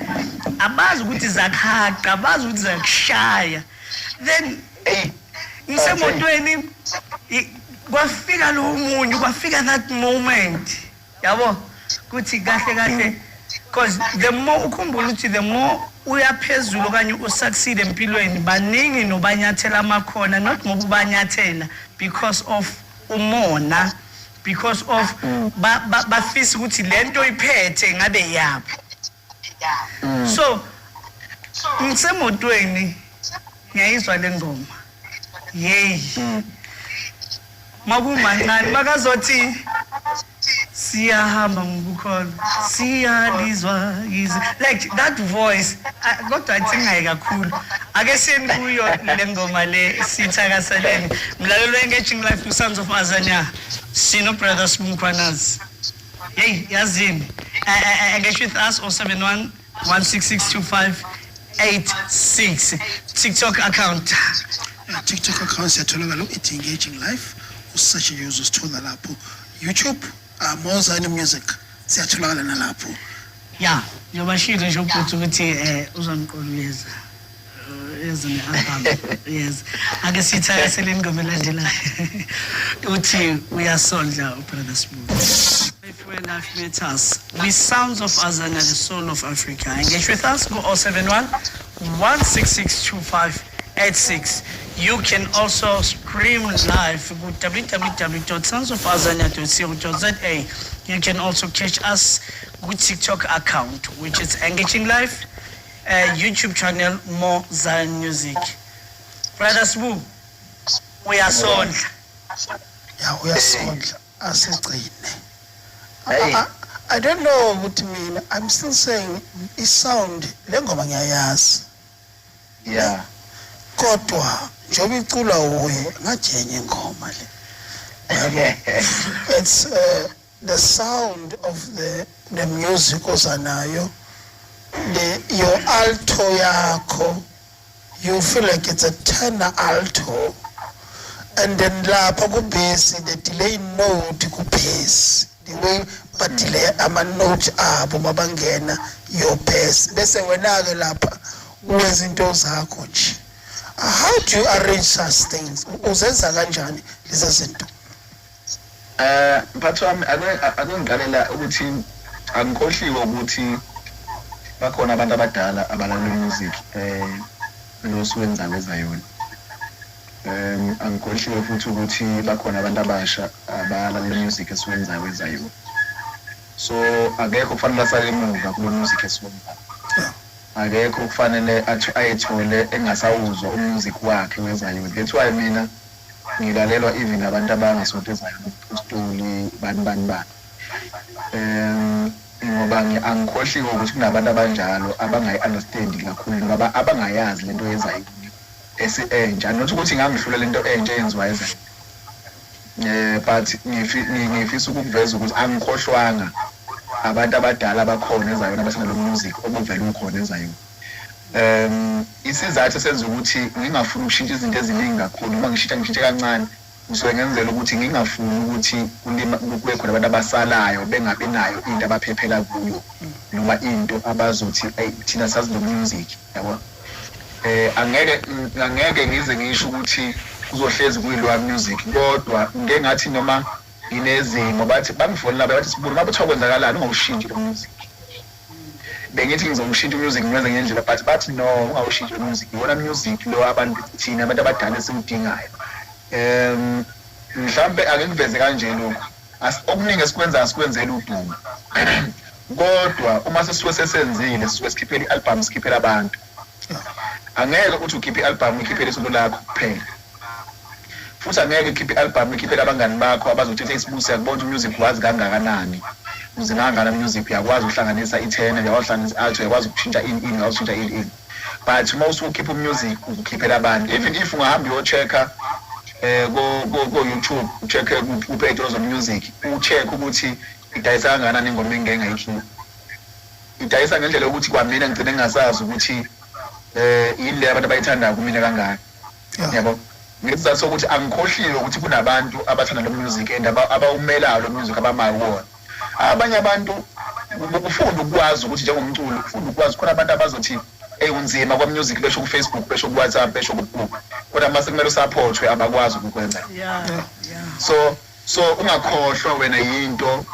Abazi ukuthi zakhaqa, abazi ukuthi zakushaya. Then ngisemotweni, kwafika lo munye, kwafika that moment, yabo, kuthi kahle kahle, because the more ukhumbula ukuthi the more uyaphezulu okanye usucceed empilweni, baningi nobanyathela amakhona, not ngoba ubanyathela, because of umona, because of bafisa ukuthi lento iphethe ngabe yabo. So ngisemotweni, ngiyayizwa le ngoma, yey, makumancane bakazothi siyahamba ngokukholwa, siyalizwa izwi, like that voice. Ah, kodwa athi ngayi kakhulu, ake siyeni kuyo le ngoma le, sithakaseleni. Mlalelo Engaging Life ku-Sounds of Azania, sino Brother Sbu Mkhwanazi. Hey, yazini, engage with us, 071 166 2586, TikTok account. TikTok account siyatholakala ithi Engaging Life, usearch nje uzosithola lapho. YouTube, Mozani Music, siyatholakala nalapho. Ya, ngiyobashilo nje ubhuti ukuthi uzongiqoluleza eze ne-album. Yes, ake siyithakasele ingoma elandelayo, uthi uyasondla uBrother Sbu. If where life matters, we Sounds of Azania, the soul of Africa. Engage with us, go 071 166 2586. You can also stream live go www.soundsofazania.co.za. You can also catch us with TikTok account, which is Engaging Life, YouTube channel More Zion Music. Brother Sbu, uyasondla. Ya, uyasondla asigcine. I don't know ukuthi mina I'm still saying isound le ngoma ngiyayazi. Kodwa njengoba iculwa uye, ngathi enye ingoma le. Yabo. It's the sound of the music ozanayo, the your alto yakho, you feel like it's a tenor alto, and then lapha ku-bass, the delay note ku-bass, the way ba-delay ama-note abo mabangena your bass, bese wena-ke lapha wenza into zakho nje. How do you arrange such things? Uzenza kanjani lezi zinto? Mphathi wami, ake ngiqalela ukuthi angikhohliwe ukuthi bakhona abantu abadala abalalela music lo siwenza kwezayona. Angikhohliwe futhi ukuthi bakhona abantu abasha abalalela music esiwenzayo kwezayona. So akekho kufanele asale emuva kulo music esiwenzayo. Akekho kufanele athi ayithole engasawuzwa umusic wakhe wezayona. That's why mina ngilalelwa even abantu abangasonto eZayoni, apostoli, bani bani bani. Ngoba angikhohliwe ukuthi kunabantu abanjalo abangayi-understandi kakhulu noma abangayazi lento yezayoni entsha. Not ukuthi ngangihlula lento entsha eyenziwa ezayoni, but ngifisa ukukuveza ukuthi angikhohlwanga abantu abadala abakhona ezayoni abathanda lo music obuvele ukhona ezayoni. Isizathu esenza ukuthi ngingafuni ukushintsha izinto eziningi kakhulu, noma ngishintsha ngishintshe kancane, ngisuke ngenzela ukuthi ngingafuni ukuthi kube khona abantu abasalayo bengabi nayo into abaphephela kuyo noma into abazothi, "Eyi, thina sazi lo music," yabo. Angeke ngize ngisho ukuthi kuzohlezi kuyilowa music, kodwa ngike ngathi noma nginezimo bathi bangifonela bathi, "Sibulu, ngabe kuthiwa kwenzakalani, ungawushintshi lo music." Bengithi ngizowushintsha umusic ngiwenze ngendlela, but bathi, "No, ungawushintshi lo music, iwona music lo abantu thina abantu abadala esiwudingayo." Mhlampe ake ngiveze kanje lokhu: okuningi esikwenzayo sikwenzela udumo, kodwa uma sesisuke sesenzile, sisuke sikhiphela i-album, sikhiphela abantu. Angeke uthi ukhiphe i-album ukhiphele isonto lakho kuphela, futhi angeke ukhiphe i-album ukhiphele abangani bakho abazothi, "Isibusi, siyakubona ukuthi umusic wazi kangakanani, unzima kangakanani music, uyakwazi ukuhlanganisa i-tenor, uyakwazi ukuhlanganisa i-alto, uyakwazi ukushintsha ini ini, uyakwazi ukushintsha ini ini." But uma usukhipha umusic ukhiphela abantu, even if ungahamba uyo-check-a ko YouTube, ucheck ku-page music, ucheck ukuthi idayisa kangakanani ingoma engike ngayikhipha, idayisa ngendlela yokuthi kwamina ngigcine ngingasazi ukuthi yini le abantu abayithandayo kumina kangaka. Yabo, ngesizathu sokuthi angikhohliwe ukuthi kunabantu abathanda lo music and abawumelayo lo music, abamayo kuwona. Abanye abantu kufunda ukwazi ukuthi njengomculo ufunda ukwazi khona abantu abazothi, "Ey, unzima kwa music," besho ku Facebook, besho ku WhatsApp, besho ku kodwa mase kumele usupportwe abakwazi ukukwenza. So ungakhohlwa wena yinto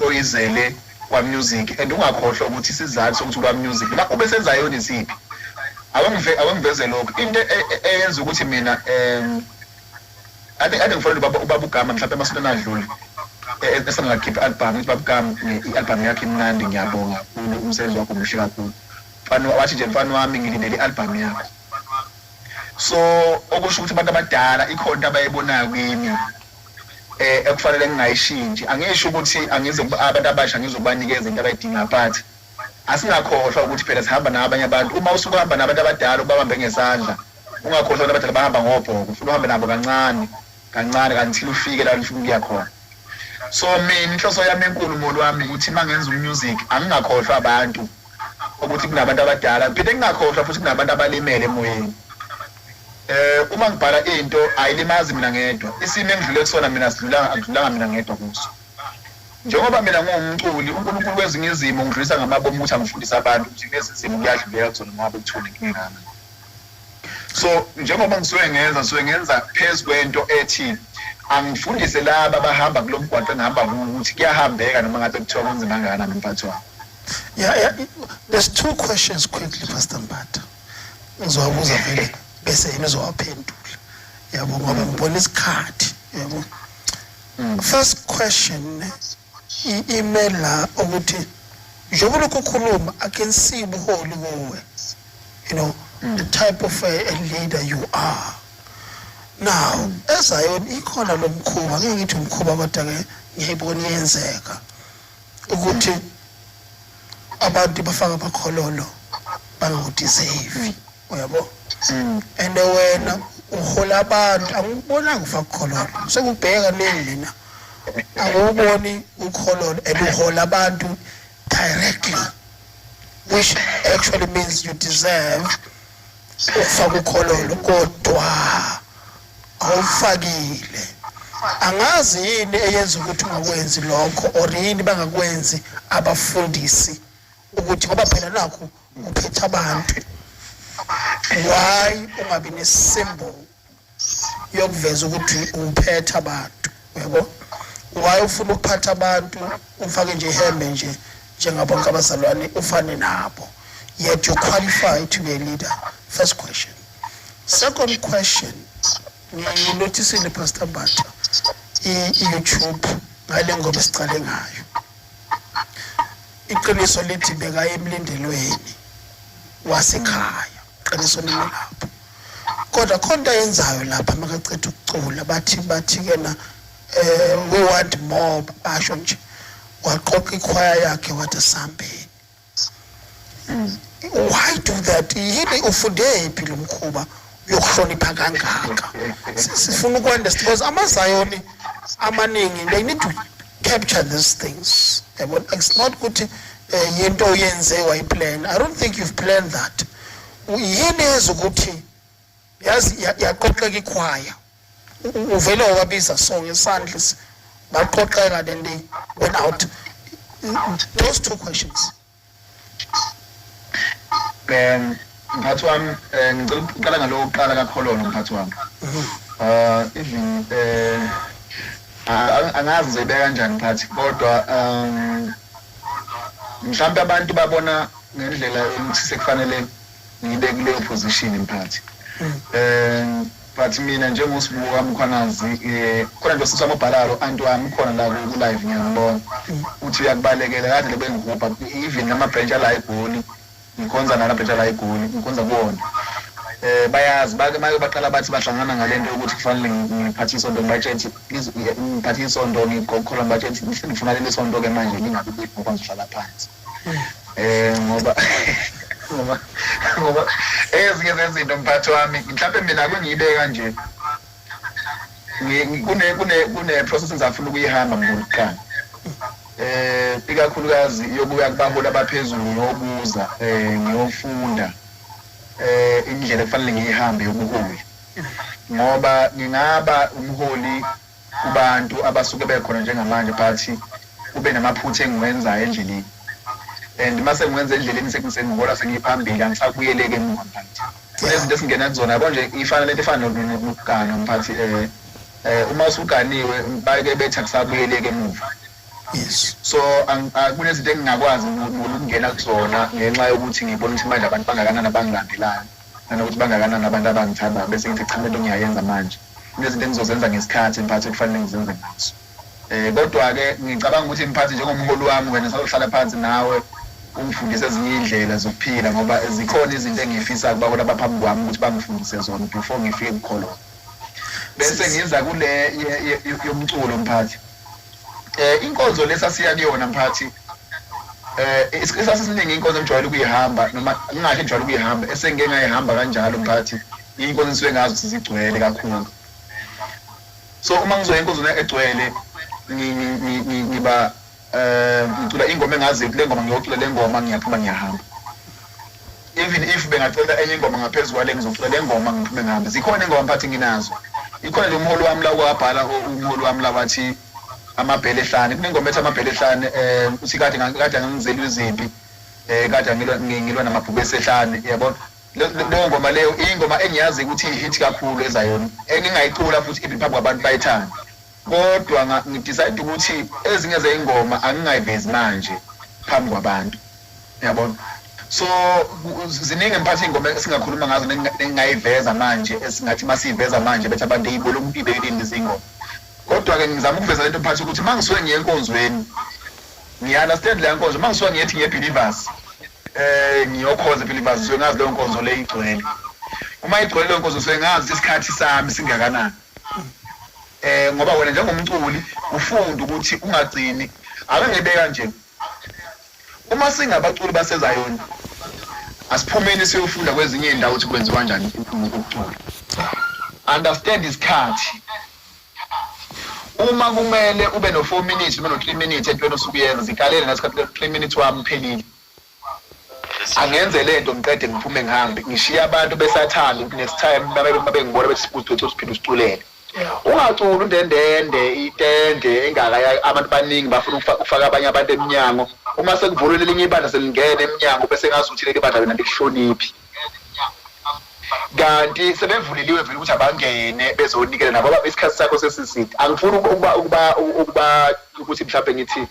oyizele kwa music and ungakhohlwa ukuthi isizathu sokuthi kwa music noma ube sezayoni siphi. Awangiveze lokho, into eyenza ukuthi mina ade ngifonele ubaba uGama mhlawumbe emasontweni adlule esangakhipha i-album, ngithi, "Baba uGama, i-album yakho imnandi, ngiyabonga kakhulu, umsebenzi wakho muhle kakhulu." Mfana wathi nje, "Mfana wami, ngilindele i-album yakho." So okusho ukuthi abantu abadala ikhona into abayibonayo kimi ekufanele ngingayishintshi. Angisho ukuthi angize abantu abasha ngizokubanikeza into abayidinga, but asingakhohlwa ukuthi phela sihamba nabanye abantu. Uma usuke uhamba nabantu abadala, ubabambe ngesandla, ungakhohlwa abantu abadala bahamba ngobhoko, ufuna uhambe nabo kancane kancane kanti ufike la ufuna ukuya khona. So mina inhloso yami enkulu, molo wami, ukuthi uma ngenza umusic angingakhohlwa abantu ukuthi kunabantu abadala, phinde ngingakhohlwa futhi kunabantu abalimele emoyeni. Uma ngibhala into ayilimazi mina ngedwa, isimo engidlule kusona mina sidlulanga, akudlulanga mina ngedwa kuso. Njengoba mina ngiwumculi, uNkulunkulu kwezinye izimo ngidlulisa ngamabomu ukuthi angifundise abantu ukuthi kulezi zimo kuyadluleka kuzona ngoba bekuthule inkinga. So njengoba ngisuke ngenza phezu kwento ethi angifundise laba abahamba kulo mgwaqo engihamba kuwo ukuthi kuyahambeka noma ngabe kuthiwa kunzima kangakanani, mphathi wami. Yeah. There's two questions quickly, Pastor Mbatha. Ngizowabuza vele bese yena uzowaphendula. Yabo, ngoba ngibona isikhathi, yabo. First question imela ukuthi njengoba lokhu ukhuluma, I can see ubuholi kuwe. The type of a leader you are. Now, eZion ikhona lo mkhuba, ngeke ngithi umkhuba kodwa ke ngiyayibona iyenzeka ukuthi abantu bafaka amakhololo bangakudeserve, uyabo, and wena uhola abantu, angikubonanga ufaka ukhololo, sekubheka nini mina anguboni ukhololo, and uhola abantu directly, which actually means you deserve ukufaka ukhololo, kodwa awufakile. Angazi yini eyenza ukuthi ungakwenzi lokho or yini bangakwenzi abafundisi, ukuthi ngoba phela nakho uphethe abantu, why ungabi nesymbol yokuveza ukuthi uphethe abantu, uyabo? Why ufuna ukuphatha abantu ufake nje ihembe nje njengabonke abazalwane, ufane nabo, yet you qualify to be a leader? First question. Second question, nginotisile, Pastor Mbatha, i-YouTube ngale ngoma esicale ngayo, iqiniso lithi bekaye emlindelweni wasekhaya, iqiniso limi lapho, kodwa khona into ayenzayo lapha makaceda ukucula, bathi ke na, "We want more," basho nje. Waqoqa ikhwaya yakhe wathi sambeni. Why do that? Yini, ufunde phi lo mkhuba yokuhlonipha kangaka? Sifuna uku-understand because amaZayoni amaningi, they need to capture these things, yabo. It's not ukuthi yinto oyenze wayi-plan. I don't think you've planned that. Yini ezokuthi yazi yaqoqeka ikhwaya, uvele wababiza so ngesandla, baqoqeka, then they went out? Those two questions. Mphathi wami, ngicela ukuqala ngalowo kuqala kakhololo, mphathi wami. Even angazi ngizoyibeka kanjani, mphathi, kodwa mhlawumbe abantu babona ngendlela ukuthi sekufanele ngibe kuleyo position, mphathi. But mina njengoSibuka Mkhwanazi, khona nje usisi wami obhalalo, anti wami khona la ku live, ngiyambona uthi uyakubalekela kade lebe ngihubha. Even nama branch ala eGoli, ngikhonza nala branch ala eGoli, ngikhonza kuwona, bayazi bake make baqala bathi bahlangana ngalento yokuthi kufanele ngiphathe isonto. Ngibatshela ukuthi ngiphathe isonto, ngikholwa. Ngibatshela ukuthi ngifuna leli sonto ke manje lingabi big ngoba ngizohlala phansi, ngoba ezinye zezinto, mphathi wami, mhlawumbe mina kungiyibeka kanje, kune process engizafuna ukuyihamba mkhulu kuqala, ikakhulukazi yokuya kubaholi abaphezulu, ngiyobuza, ngiyofunda indlela ekufanele ngiyihambe yobuholi, ngoba ngingaba umholi kubantu abasuke bekhona njengamanje, but kube namaphutha engiwenzayo endleleni, and mase ngiwenza endleleni sengihola, sengiphambili, angisabuyeleki emuva, mphathi. Kunezinto esingena kuzona, yabo nje, ifana lento efana nokugana, mphathi. Uma usuganiwe bake bethi akusabuyeleki emuva. So kunezinto engingakwazi ukungena kuzona ngenxa yokuthi ngibona ukuthi manje abantu bangakanani abangilandelayo, nanokuthi bangakanani abantu abangithandayo, bese ngithi cha, lento ngiyayenza manje. Kunezinto engizozenza ngesikhathi, mphathi, ekufanele ngizenze ngaso. Kodwa-ke ngicabanga ukuthi, mphathi, njengomholi wami, wena sazohlala phansi nawe ungifundise ezinye iy'ndlela zokuphila, ngoba zikhona izinto engiy'fisayo kubaholi abaphambi kwami ukuthi bangifundise zona before ngifike kukholona. Bese ngiza kule yomculo, mphathi. Inkonzo lesasiya kuyona, mphathi, isasisiningi inkonzo engijwayele ukuyihamba, noma ngingasho engijwayele ukuyihamba, esengike ngayihamba kanjalo, mphathi, inkonzo enisuke ngazi ukuthi zigcwele kakhulu. So uma ngizoya enkonzweni egcwele, ngiba ngicula ingoma engaziyo ukuthi le ngoma ngiyocula le ngoma, ngiyaphuma ngiyahamba. Even if bengacela enye ingoma ngaphezu kwale, ngizocula le ngoma, ngiphume ngihambe. Zikhona ingoma, mphathi, nginazo. Ikhona nje umholi wami la kwabhala, umholi wami la wathi amabhele ehlane. Kunengoma ethi amabhele ehlane, uthi kade ngangizela izimpi, kade ngilwa namabhubesi ehlane, yabona. Leyo ngoma leyo ingoma engiyazi ukuthi i-hit kakhulu ezayona, engingayicula futhi even phambi kwabantu bayithanda, kodwa ngi-decide ukuthi ezinye zey'ngoma angingayivezi manje phambi kwabantu, yabona. So ziningi, mphathi, iy'ngoma esingakhuluma ngazo nengingayiveza manje, esingathi masiyiveza manje bethi abantu eyibona umuntu ibekile lezi ngoma. Kodwa-ke ngizama ukuveza lento, mphathi, ukuthi uma ngisuke ngiye enkonzweni, ngiya-understand leya nkonzo. Uma ngisuke ngiyethi ngiye Believers, ngiyokhonza Believers, ngisuke ngazi leyo nkonzo le igcwele. Uma igcwele leyo nkonzo, ngisuke ngazi isikhathi sami singakanani, ngoba wena njengomculi ufunda ukuthi ungagcini. Ake ngibeka nje, uma singabaculi baseZayoni, asiphumeni siyofunda kwezinye iy'ndawo ukuthi kwenziwa kanjani ukucula. Understand isikhathi. Uma kumele ube no-4 minutes noma no-3 minutes entweni osuke uyenza, zikalele nasikhathi, 3 minutes wami uphelile, angenze lento, ngiqede, ngiphume ngihambe, ngishiye abantu besathanda ukuthi next time babe ngibona bethi sibucoco, siphinde usiculele. Ungaculi undendende itende engaka, abantu baningi bafuna ukufaka abanye abantu eminyango. Uma sekuvulwe lelinye ibandla, selingena eminyango, bese ngazuthi leli bandla wena likuhloniphi, kanti sebevuleliwe vele ukuthi abangene bezonikela nabo. Isikhathi sakho sesiside. Angifuni ukuba ukuthi mhlawumbe ngithi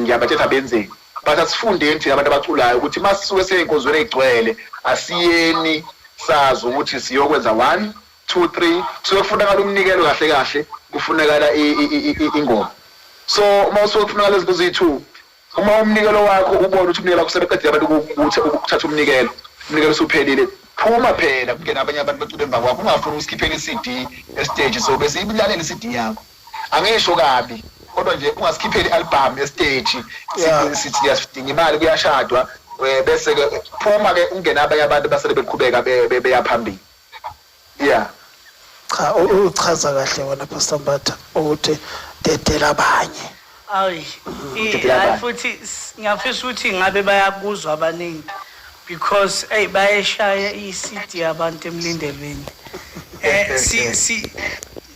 ngiyabatshela abenzeni, but asifundeni thina abantu abaculayo ukuthi uma sisuke sey'nkonzweni ey'gcwele, asiyeni sazi ukuthi siyokwenza one two three. Kusuke kufunakala umnikelo, kahle kahle kufunakala ingoma. So uma usuke kufunakala izinto eziyi-two, uma umnikelo wakho ubona ukuthi umnikelo wakho sebeqedile abantu ukuthi ukuthatha umnikelo, umnikelo usuphelile, phuma phela, kungena abanye abantu becula emva kwakho. Ungafuni ukusikhiphela i-CD e-stage, so bese ibilalela i-CD yakho. Angisho kabi. Kodwa nje ungasikhipheli i-album esiteji, sithi siyasidinga imali, kuyashadwa, bese ke phuma ke ungena abanye abantu basele beqhubeka beya phambili. Yeah. Cha, uchaza kahle wena Pastor Mbatha ukuthi dedela abanye. Ayi, hayi, futhi ngiyafisa ukuthi ngabe bayakuzwa abaningi because hey, bayeshaya i-CD abantu emlindelweni. Si si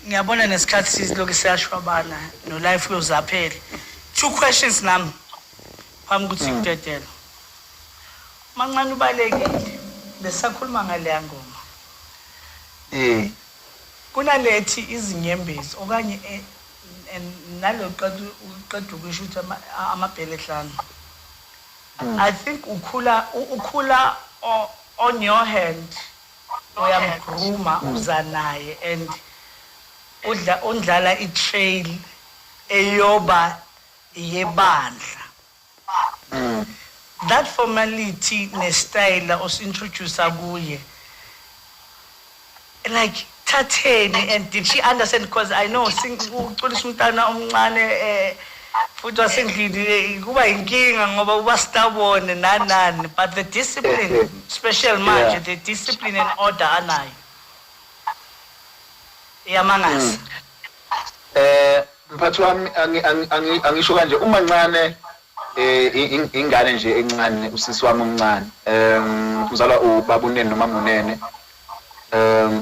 ngiyabona nesikhathi silokhu siyashwabana no life uyozaphela. Two questions nami phambi ukuthi sikudedele. Mancane ubalekile, besakhuluma ngaleya ngoma. Kunalethi izinyembezi okanye nalo qeda ukusho ukuthi amabhele ehlanu. I think ukhula on your hand, uyamgrooma, uza naye and udla undlala i-trail eyoba yebandla. That formality nestyle osintroduce kuye, like thatheni, and did she understand? Because I know uculisa umntana omncane futhi wasendlini kuba inkinga ngoba uba stubborn nani nani, but the discipline special manje, the discipline and order anayo iyamangaza. Mphathi wami, angisho kanje, umancane ingane nje encane, usisi wami omncane, uzalwa ubaba uNene noma uNene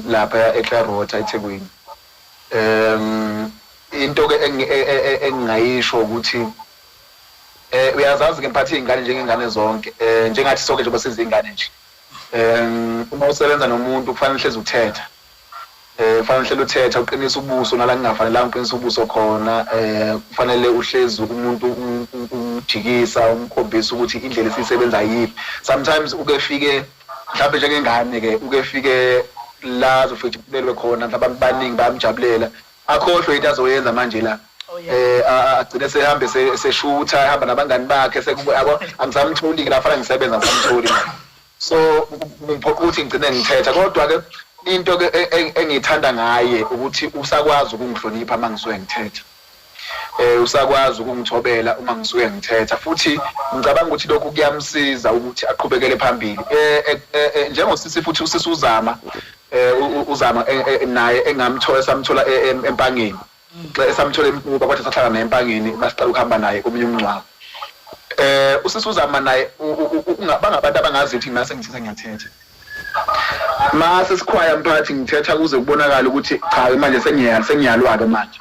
lapha eClarota eThekwini. Into ke engingayisho ukuthi uyazazi ke mphathi izingane njengengane zonke, njengathi sonke njengoba sizingane nje, uma usebenza nomuntu kufanele uhlezi uthetha, kufanele uhlele uthetha, uqinise ubuso nala kungafanelanga uqinise ubuso khona. Kufanele uhlezi umuntu umjikisa, umkhombisa ukuthi indlela esiyisebenza yiphi. Sometimes uke fike mhlawumbe njengengane ke, uke fike la azofika kujabulelwe khona, mhlawumbe abantu baningi bayamjabulela, akhohlwe into azoyenza manje la. Agcine sehambe seshutha, ehamba nabangani bakhe, yabo, angisamtholi ke la fanele ngisebenza, angisamtholi. So ngiphoqa ukuthi ngigcine ngithetha. Kodwa ke into ke engiyithanda ngaye ukuthi usakwazi ukungihlonipha uma ngisuke ngithetha, usakwazi ukungithobela uma ngisuke ngithetha, futhi ngicabanga ukuthi lokhu kuyamsiza ukuthi aqhubekele phambili njengosisi. Futhi usisi uzama, uzama naye engamthola, samthola empangeni, esamthola emtuba, kodwa sahlala naye empangeni masiqala ukuhamba naye komunye umngcwabo. Usisi uzama naye bangabantu abangazi ukuthi mina sengithetha, ngiyathetha mase sikhwaya mphathi, ngithetha kuze kubonakale ukuthi cha, manje sengiyalwa-ke manje,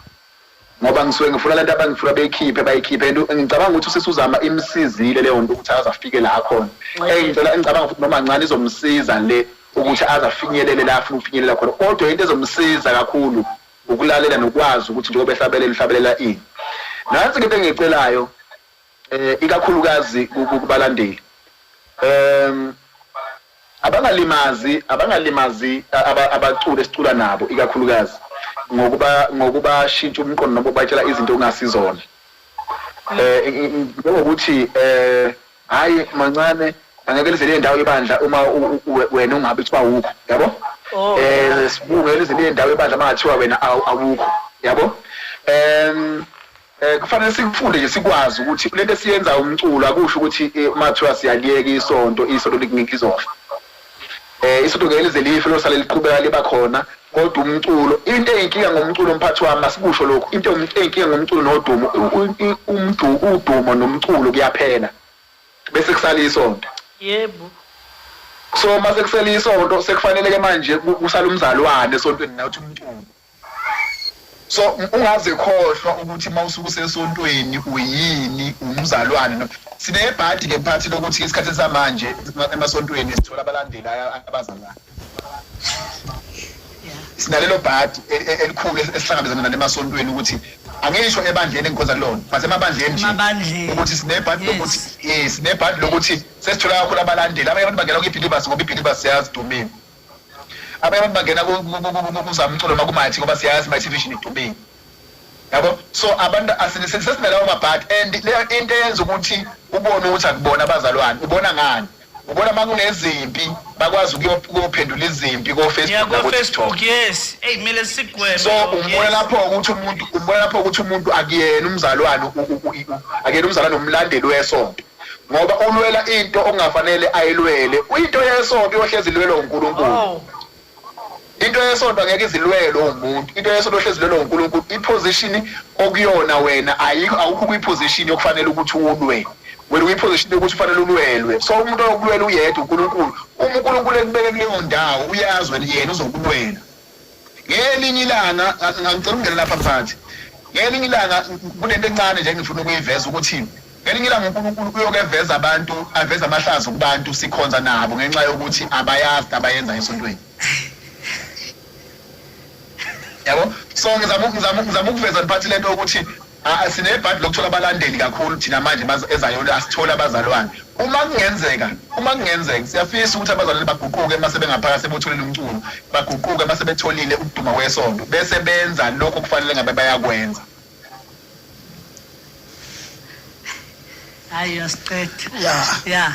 ngoba ngisuke ngifuna lento abangifuna beyikhiphe, bayikhiphe. And ngicabanga ukuthi usisi uzama imsizile leyo nto ukuthi aze afike la akhona. Ngicela, ngicabanga futhi noma ncane izomsiza le ukuthi aze afinyelele la afuna ukufinyelela khona. Kodwa into ezomsiza kakhulu ukulalela nokwazi ukuthi njengoba ehlabelela, uhlabelela ini. Nansi into engiyicelayo ikakhulukazi kubalandeli, abangalimazi abaculi esicula nabo, ikakhulukazi ngokuba shintsha umqondo noma ubatshela izinto okungasizona, njengokuthi hayi mancane, angeke lize le ndawo ibandla uma wena ungabe kuthiwa awukho, yabo. Sibunge lize le ndawo ibandla mangathiwa wena awukho, yabo. Kufanele sikufunde nje, sikwazi ukuthi lento esiyenza umculo akusho ukuthi uma kuthiwa siyaliyeka isonto, isonto lizofa. Isonto ngeke lize life, losale liqhubeka liba khona, kodwa umculo, into eyinkinga ngomculo mphathi wami, masikusho lokhu, into eyinkinga ngomculo nodumo, udumo nomculo kuyaphela bese kusala isonto. So mase kusele isonto, sekufanele ke manje kusala umzalwane esontweni nathi umculo. So ungaze khohlwa ukuthi mawusuke usesontweni uyini, umzalwane. Sinebhadi ke mphathi lokuthi isikhathi samanje emasontweni sithola abalandeli abazalwane. Sinalelo bhadi elikhulu esihlangabezana nalo emasontweni, ukuthi angisho ebandleni engikhonza kulona, but emabandleni nje, ukuthi sinebhadi lokuthi sinebhadi lokuthi sesithola kakhulu abalandeli. Abanye abantu bangena kwi-Believers ngoba i-Believers siyazi idumile. Abanye abantu bangena kuzamculo noma kuMighty ngoba siyazi Mighty Vision idumile, yabo. So abantu sesinalawo mabhadi, and leyo into eyenza ukuthi ubone ukuthi akubona abazalwane. Ubona ngani? Ubona uma kunezimpi bakwazi ukuyophendula izimpi ko-Facebook Yeah, nako-TikTok. ko-Facebook, yes. Eyi, kumele sigweme So lokho, umbona yes. lapho ukuthi umuntu, umbona lapho ukuthi umuntu akuyena umzalwane, akuyena umzalwane umlandeli wesonto, ngoba ulwela into okungafanele ayilwele. Into yesonto iyohlezi ilwelwa uNkulunkulu. Oh. Into yesonto angeke izilwelwe umuntu. Into yesonto ohlezi ilwelwa uNkulunkulu. I-position okuyona wena ayikho, awukho kwi-position yokufanele ukuthi ulwe. Wena ukwi-position yokuthi ufanele ulwelwe. So umuntu oyokulwela uyedwa uNkulunkulu. Uma uNkulunkulu ekubeke kuleyo ndawo, uyazi wena yena uzokulwela. Ngelinye ilanga, ngicela ukungena lapha mphakathi. Ngelinye ilanga kunento encane nje engifuna ukuyiveza ukuthi ngelinye ilanga uNkulunkulu uyokeveza abantu, aveze amahlazo kubantu sikhonza nabo ngenxa yokuthi abayazi abayenza esontweni. Yabo? So ngizama ukuveza mphathi lento ukuthi sinebhadi lokuthola abalandeli kakhulu thina manje eZayoni asithola abazalwane. Uma kungenzeka siyafisa ukuthi abazalwane baguquke mase bengaphakathi sebotholile umculo, baguquke mase betholile ukuduma kwesonto, bese benza lokho kufanele ngabe bayakwenza. Hayi, uyasiqeda. Yeah. Yeah.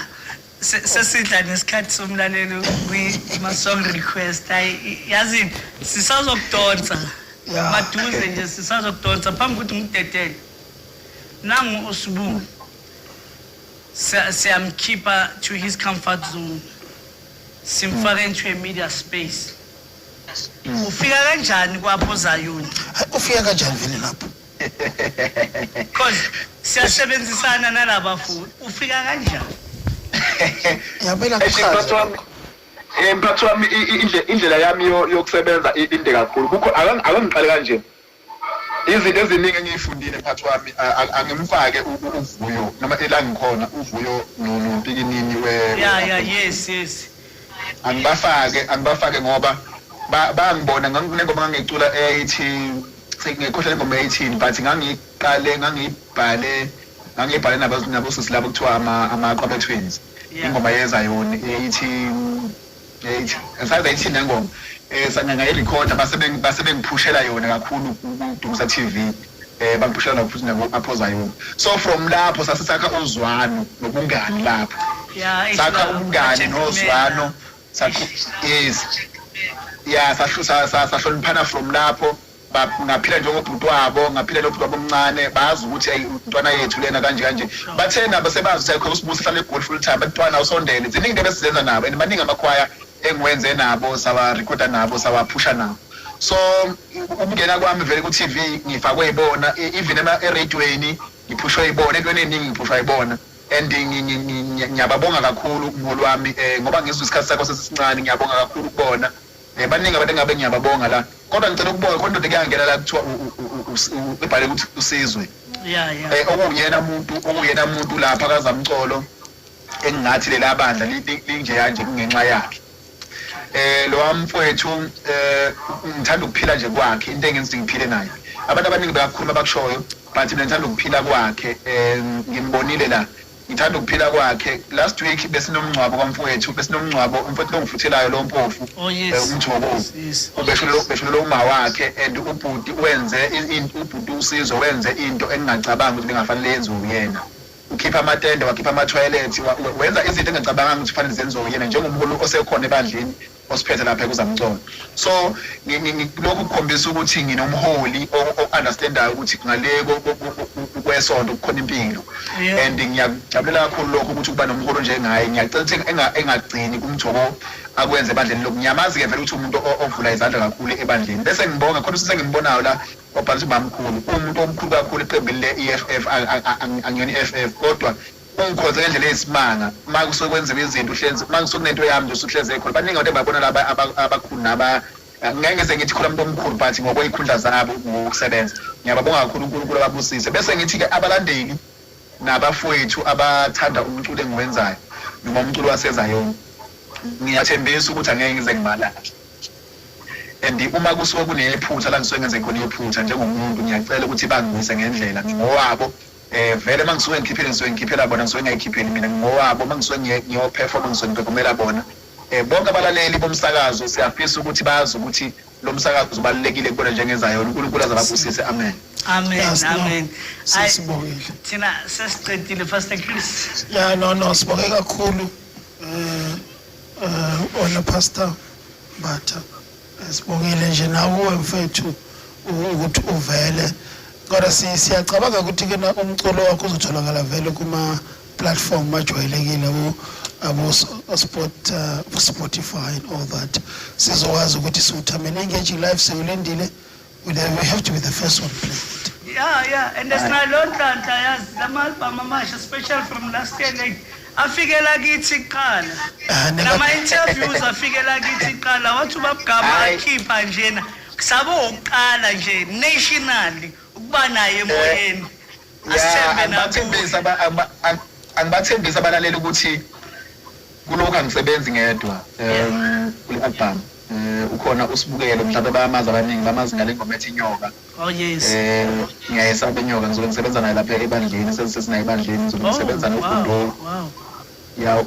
Sesidla nesikhathi somlaleli kwi-song request. Hayi, yazini sisazokudonsa. Yeah. Maduze nje sisazokudonsa phambi kokuthi ngidedele. Nangu uSibu. Siyamkhipha to his comfort zone. Simfake into a media space. Ufika kanjani kwapho Zayoni? Hayi, ufika kanjani vele lapho? Because siyasebenzisana nalaba futhi. Ufika kanjani? Ngiyabela Eish, kuchaza. mphathi wami, mphathi wami, indlela yami yokusebenza inde kakhulu. Kukho akangiqale kanje. Izinto eziningi engiyifundile mphathi wami, angimfake uVuyo noma ela ngikhona uVuyo noMpikinini we Yeah, yeah, yes, yes. Angibafake ngoba bangibona nginengoma ngangicula eyayithi, sengikhohlwa ingoma eyithini, but ngangiqale ngangibhale nabo sisi labo kuthiwa amaQwabe Twins. Ingoma yeZayoni eyayithi, ngisazi ayithini le ngoma. Ngayirekhoda, base bengiphushela yona kakhulu kuDumisa TV. Bangiphushela nabo futhi nabo apho Zayoni. So from lapho sasisakha uzwano nobungani lapho. Yeah, Sakha it's ubungani gentleman. nozwano. Sakha, yes. Yeah, sahloniphana from lapho. Ngaphila njengobhuti wabo, ngaphila nobhuti wabo omncane, bazi ukuthi hey umntwana yethu lena kanje kanje. Bathe nabo sebazi ukuthi ayikho uSibusiso uhlala eGoli full time, bantwana usondele. Ziningi into ebesizenza nabo and baningi amakhwaya engiwenze nabo, sawarekhoda nabo, sawaphusha nabo. So ukungena kwami vele ku TV ngifakwe yibona, even eradioweni ngiphushwe yibona, entweni eningi ngiphushwa yibona. And ngiyababonga kakhulu umholi wami, ngoba ngizwe isikhathi sakho sesisincane, ngiyabonga kakhulu kubona. Baningi abantu engabe ngiyababonga la. Kodwa ngicela ukubonga khona indoda ekuyangena la kuthiwa ibhale ukuthi uSizwe. Yeah, yeah. Okuyena muntu lapha kaZamcolo engingathi lela bandla linje kanje kungenxa yakhe. Lo mfowethu, ngithanda ukuphila nje kwakhe, into engenza ngiphile naye. Abantu abaningi bayakhuluma abakushoyo, but mina ngithanda ukuphila kwakhe. Ngimbonile la. Ngithanda ukuphila kwakhe. Last week besinomngcwabo kwamfowethu, besinomngcwabo umfowethu longifuthelayo lo mpofu. Oh, yes. Umthoko. Yes, yes. Ubeshulelo uma wakhe and ubhuti wenze ubhuti uSizwe wenze into engingacabangi ukuthi bengafanele yenziwe uyena. Ukhipha amatende, wakhipha ama-toilet, wenza izinto engingacabanganga ukuthi kufanele zenziwe uyena njengomholi osekhona ebandleni osiphethe lapha ekuZamcolo. So lokhu kukhombisa ukuthi nginomholi o-understandayo ukuthi ngale kwesonto kukhona impilo. And ngiyakujabulela kakhulu lokho ukuthi kuba nomholi onjengaye. Ngiyacela ukuthi engagcini kumthoko akwenze ebandleni lokhu. Ngiyamazi-ke vele ukuthi umuntu ovula izandla kakhulu ebandleni. Bese ngibonga khona usesengimbona la obhala ukuthi mamkhulu, uwumuntu omkhulu kakhulu eqembini le-EFF, angiyona i-EFF, kodwa ungikhonze ngendlela eyisimanga. Uma kusuke kwenziwa izinto uhlezi, uma kusuke kunento yami nje usuhlezi ekhona. Baningi abantu engibabona laba abakhulu naba, ngeke ngize ngithi khona umuntu omkhulu, but ngokwey'khundla zabo ngokusebenza. Ngiyababonga kakhulu, uNkulunkulu ababusise. Bese ngithi-ke abalandeli nabafowethu abathanda umculo engiwenzayo noma umculo waseZayoni, ngiyathembisa ukuthi angeke ngize ngibalahle. And uma kusuke kunephutha la ngisuke ngenze khona iphutha njengomuntu, ngiyacela ukuthi bangibuyise ngendlela, ngingowabo. Vele uma ngisuke ngikhiphile, ngisuke ngikhiphela bona, ngisuke ngingayikhipheli mina, ngingowabo. Uma ngisuke ngiyoperforma, ngisuke ngiperformela bona. Bonke abalaleli bomsakazo siyafisa ukuthi bazi ukuthi lo msakazo ubalulekile kubona njengeZayoni. uNkulunkulu azababusise. Amen. Amen, Yes, no. amen. Sesibongile. Thina sesiqedile, Pastor Chris. Yeah, no, no, sibonge kakhulu. Ona Pastor Mbatha, sibongile nje nakuwe mfethu ukuthi uvele, kodwa siyacabanga ukuthi ke na umculo wakho uzotholakala vele kuma platform ajwayelekile abo Spotify and all that. Sizokwazi ukuthi siwuthamele. Engaging Life siwulindile. We have to be the first one playing it. Yeah, and sinalo nhlanhla, yazi, lama album amasha, special from last year, like afikela kithi kuqala. Nama interviews afikela kithi kuqala, wathi ubabugama Hhayi. akhipha njena kusabo ukuqala nje nationally ukuba naye emoyeni. Ya. Asithembe Angibathembisi nakuwe. angibathembisi abalaleli ukuthi kulokhu angisebenzi ngedwa kule album. Ukhona usibukele, mhlawumbe bayamazi abaningi, bamazi ngale ngoma ethi Inyoka. Oh yes. Ngiyayesaba inyoka. Ngizobe ngisebenza naye lapha ebandleni, sesinaye ebandleni, ngizobe ngisebenza noGundo. Ya.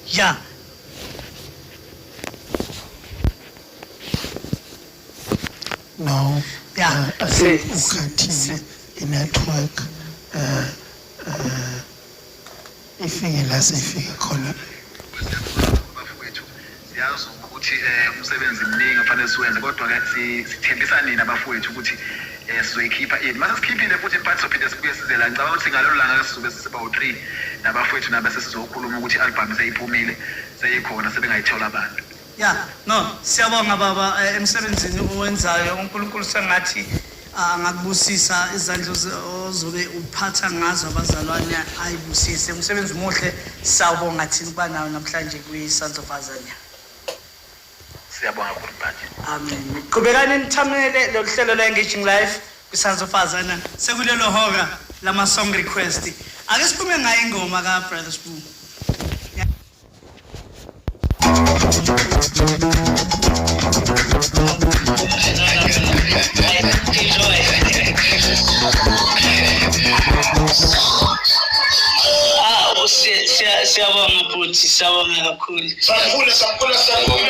Yeah. No. Yeah. I think ukhathile i-network, ifike la seyifike khona. Bafowethu, siyazi ukuthi umsebenzi mningi ofanele siwenze, kodwa-ke sithembisa nina abafowethu ukuthi sizoyikhipha ini mase sikhiphile futhi mphathi, sophinde sibuye size la. Ngicabanga ukuthi ngalolu langa sizobe sesiba u-three nabafowethu nabe sesizokhuluma ukuthi i-album seyiphumile, seyikhona, sebengayithola abantu. Yeah, no, siyabonga baba, emsebenzini owenzayo. uNkulunkulu sengathi angakubusisa izandla ozobe uphatha ngazo abazalwane, ayibusise. Umsebenzi umuhle, siyabonga thina ukuba nawe namhlanje kwi-Sons of Azania. Siyabonga kakhulu, mphathi. Amen. Qhubekani nithamele lolu hlelo la-Engaging Life kwi-Sons of Azania. Sekulelo hora lama-song request. Ake siphume ngayo ingoma ka-Brother Sbu. Enjoy. Siyabonga bhuti, siyabonga kakhulu. Siyafuna, siyafuna, siyafuna,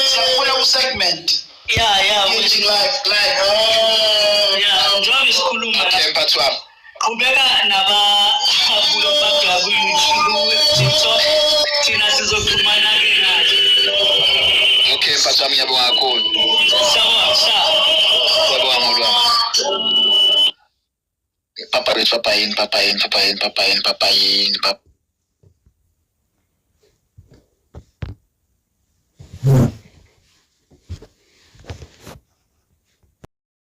siyafuna ku-segment Engaging Life live. Oh. Yeah, njengoba sikhuluma, Okay, mphathi wami. Qhubeka nababuka ku-YouTube, TikTok, thina sizoxhumana-ke nathi. Okay, mphathi wami, ngiyabonga kakhulu. Siyabonga sha. Siyabonga ngolwami. Papa bethu, papa yini, papa yini, papa yini, papa yini, papa yini, papa.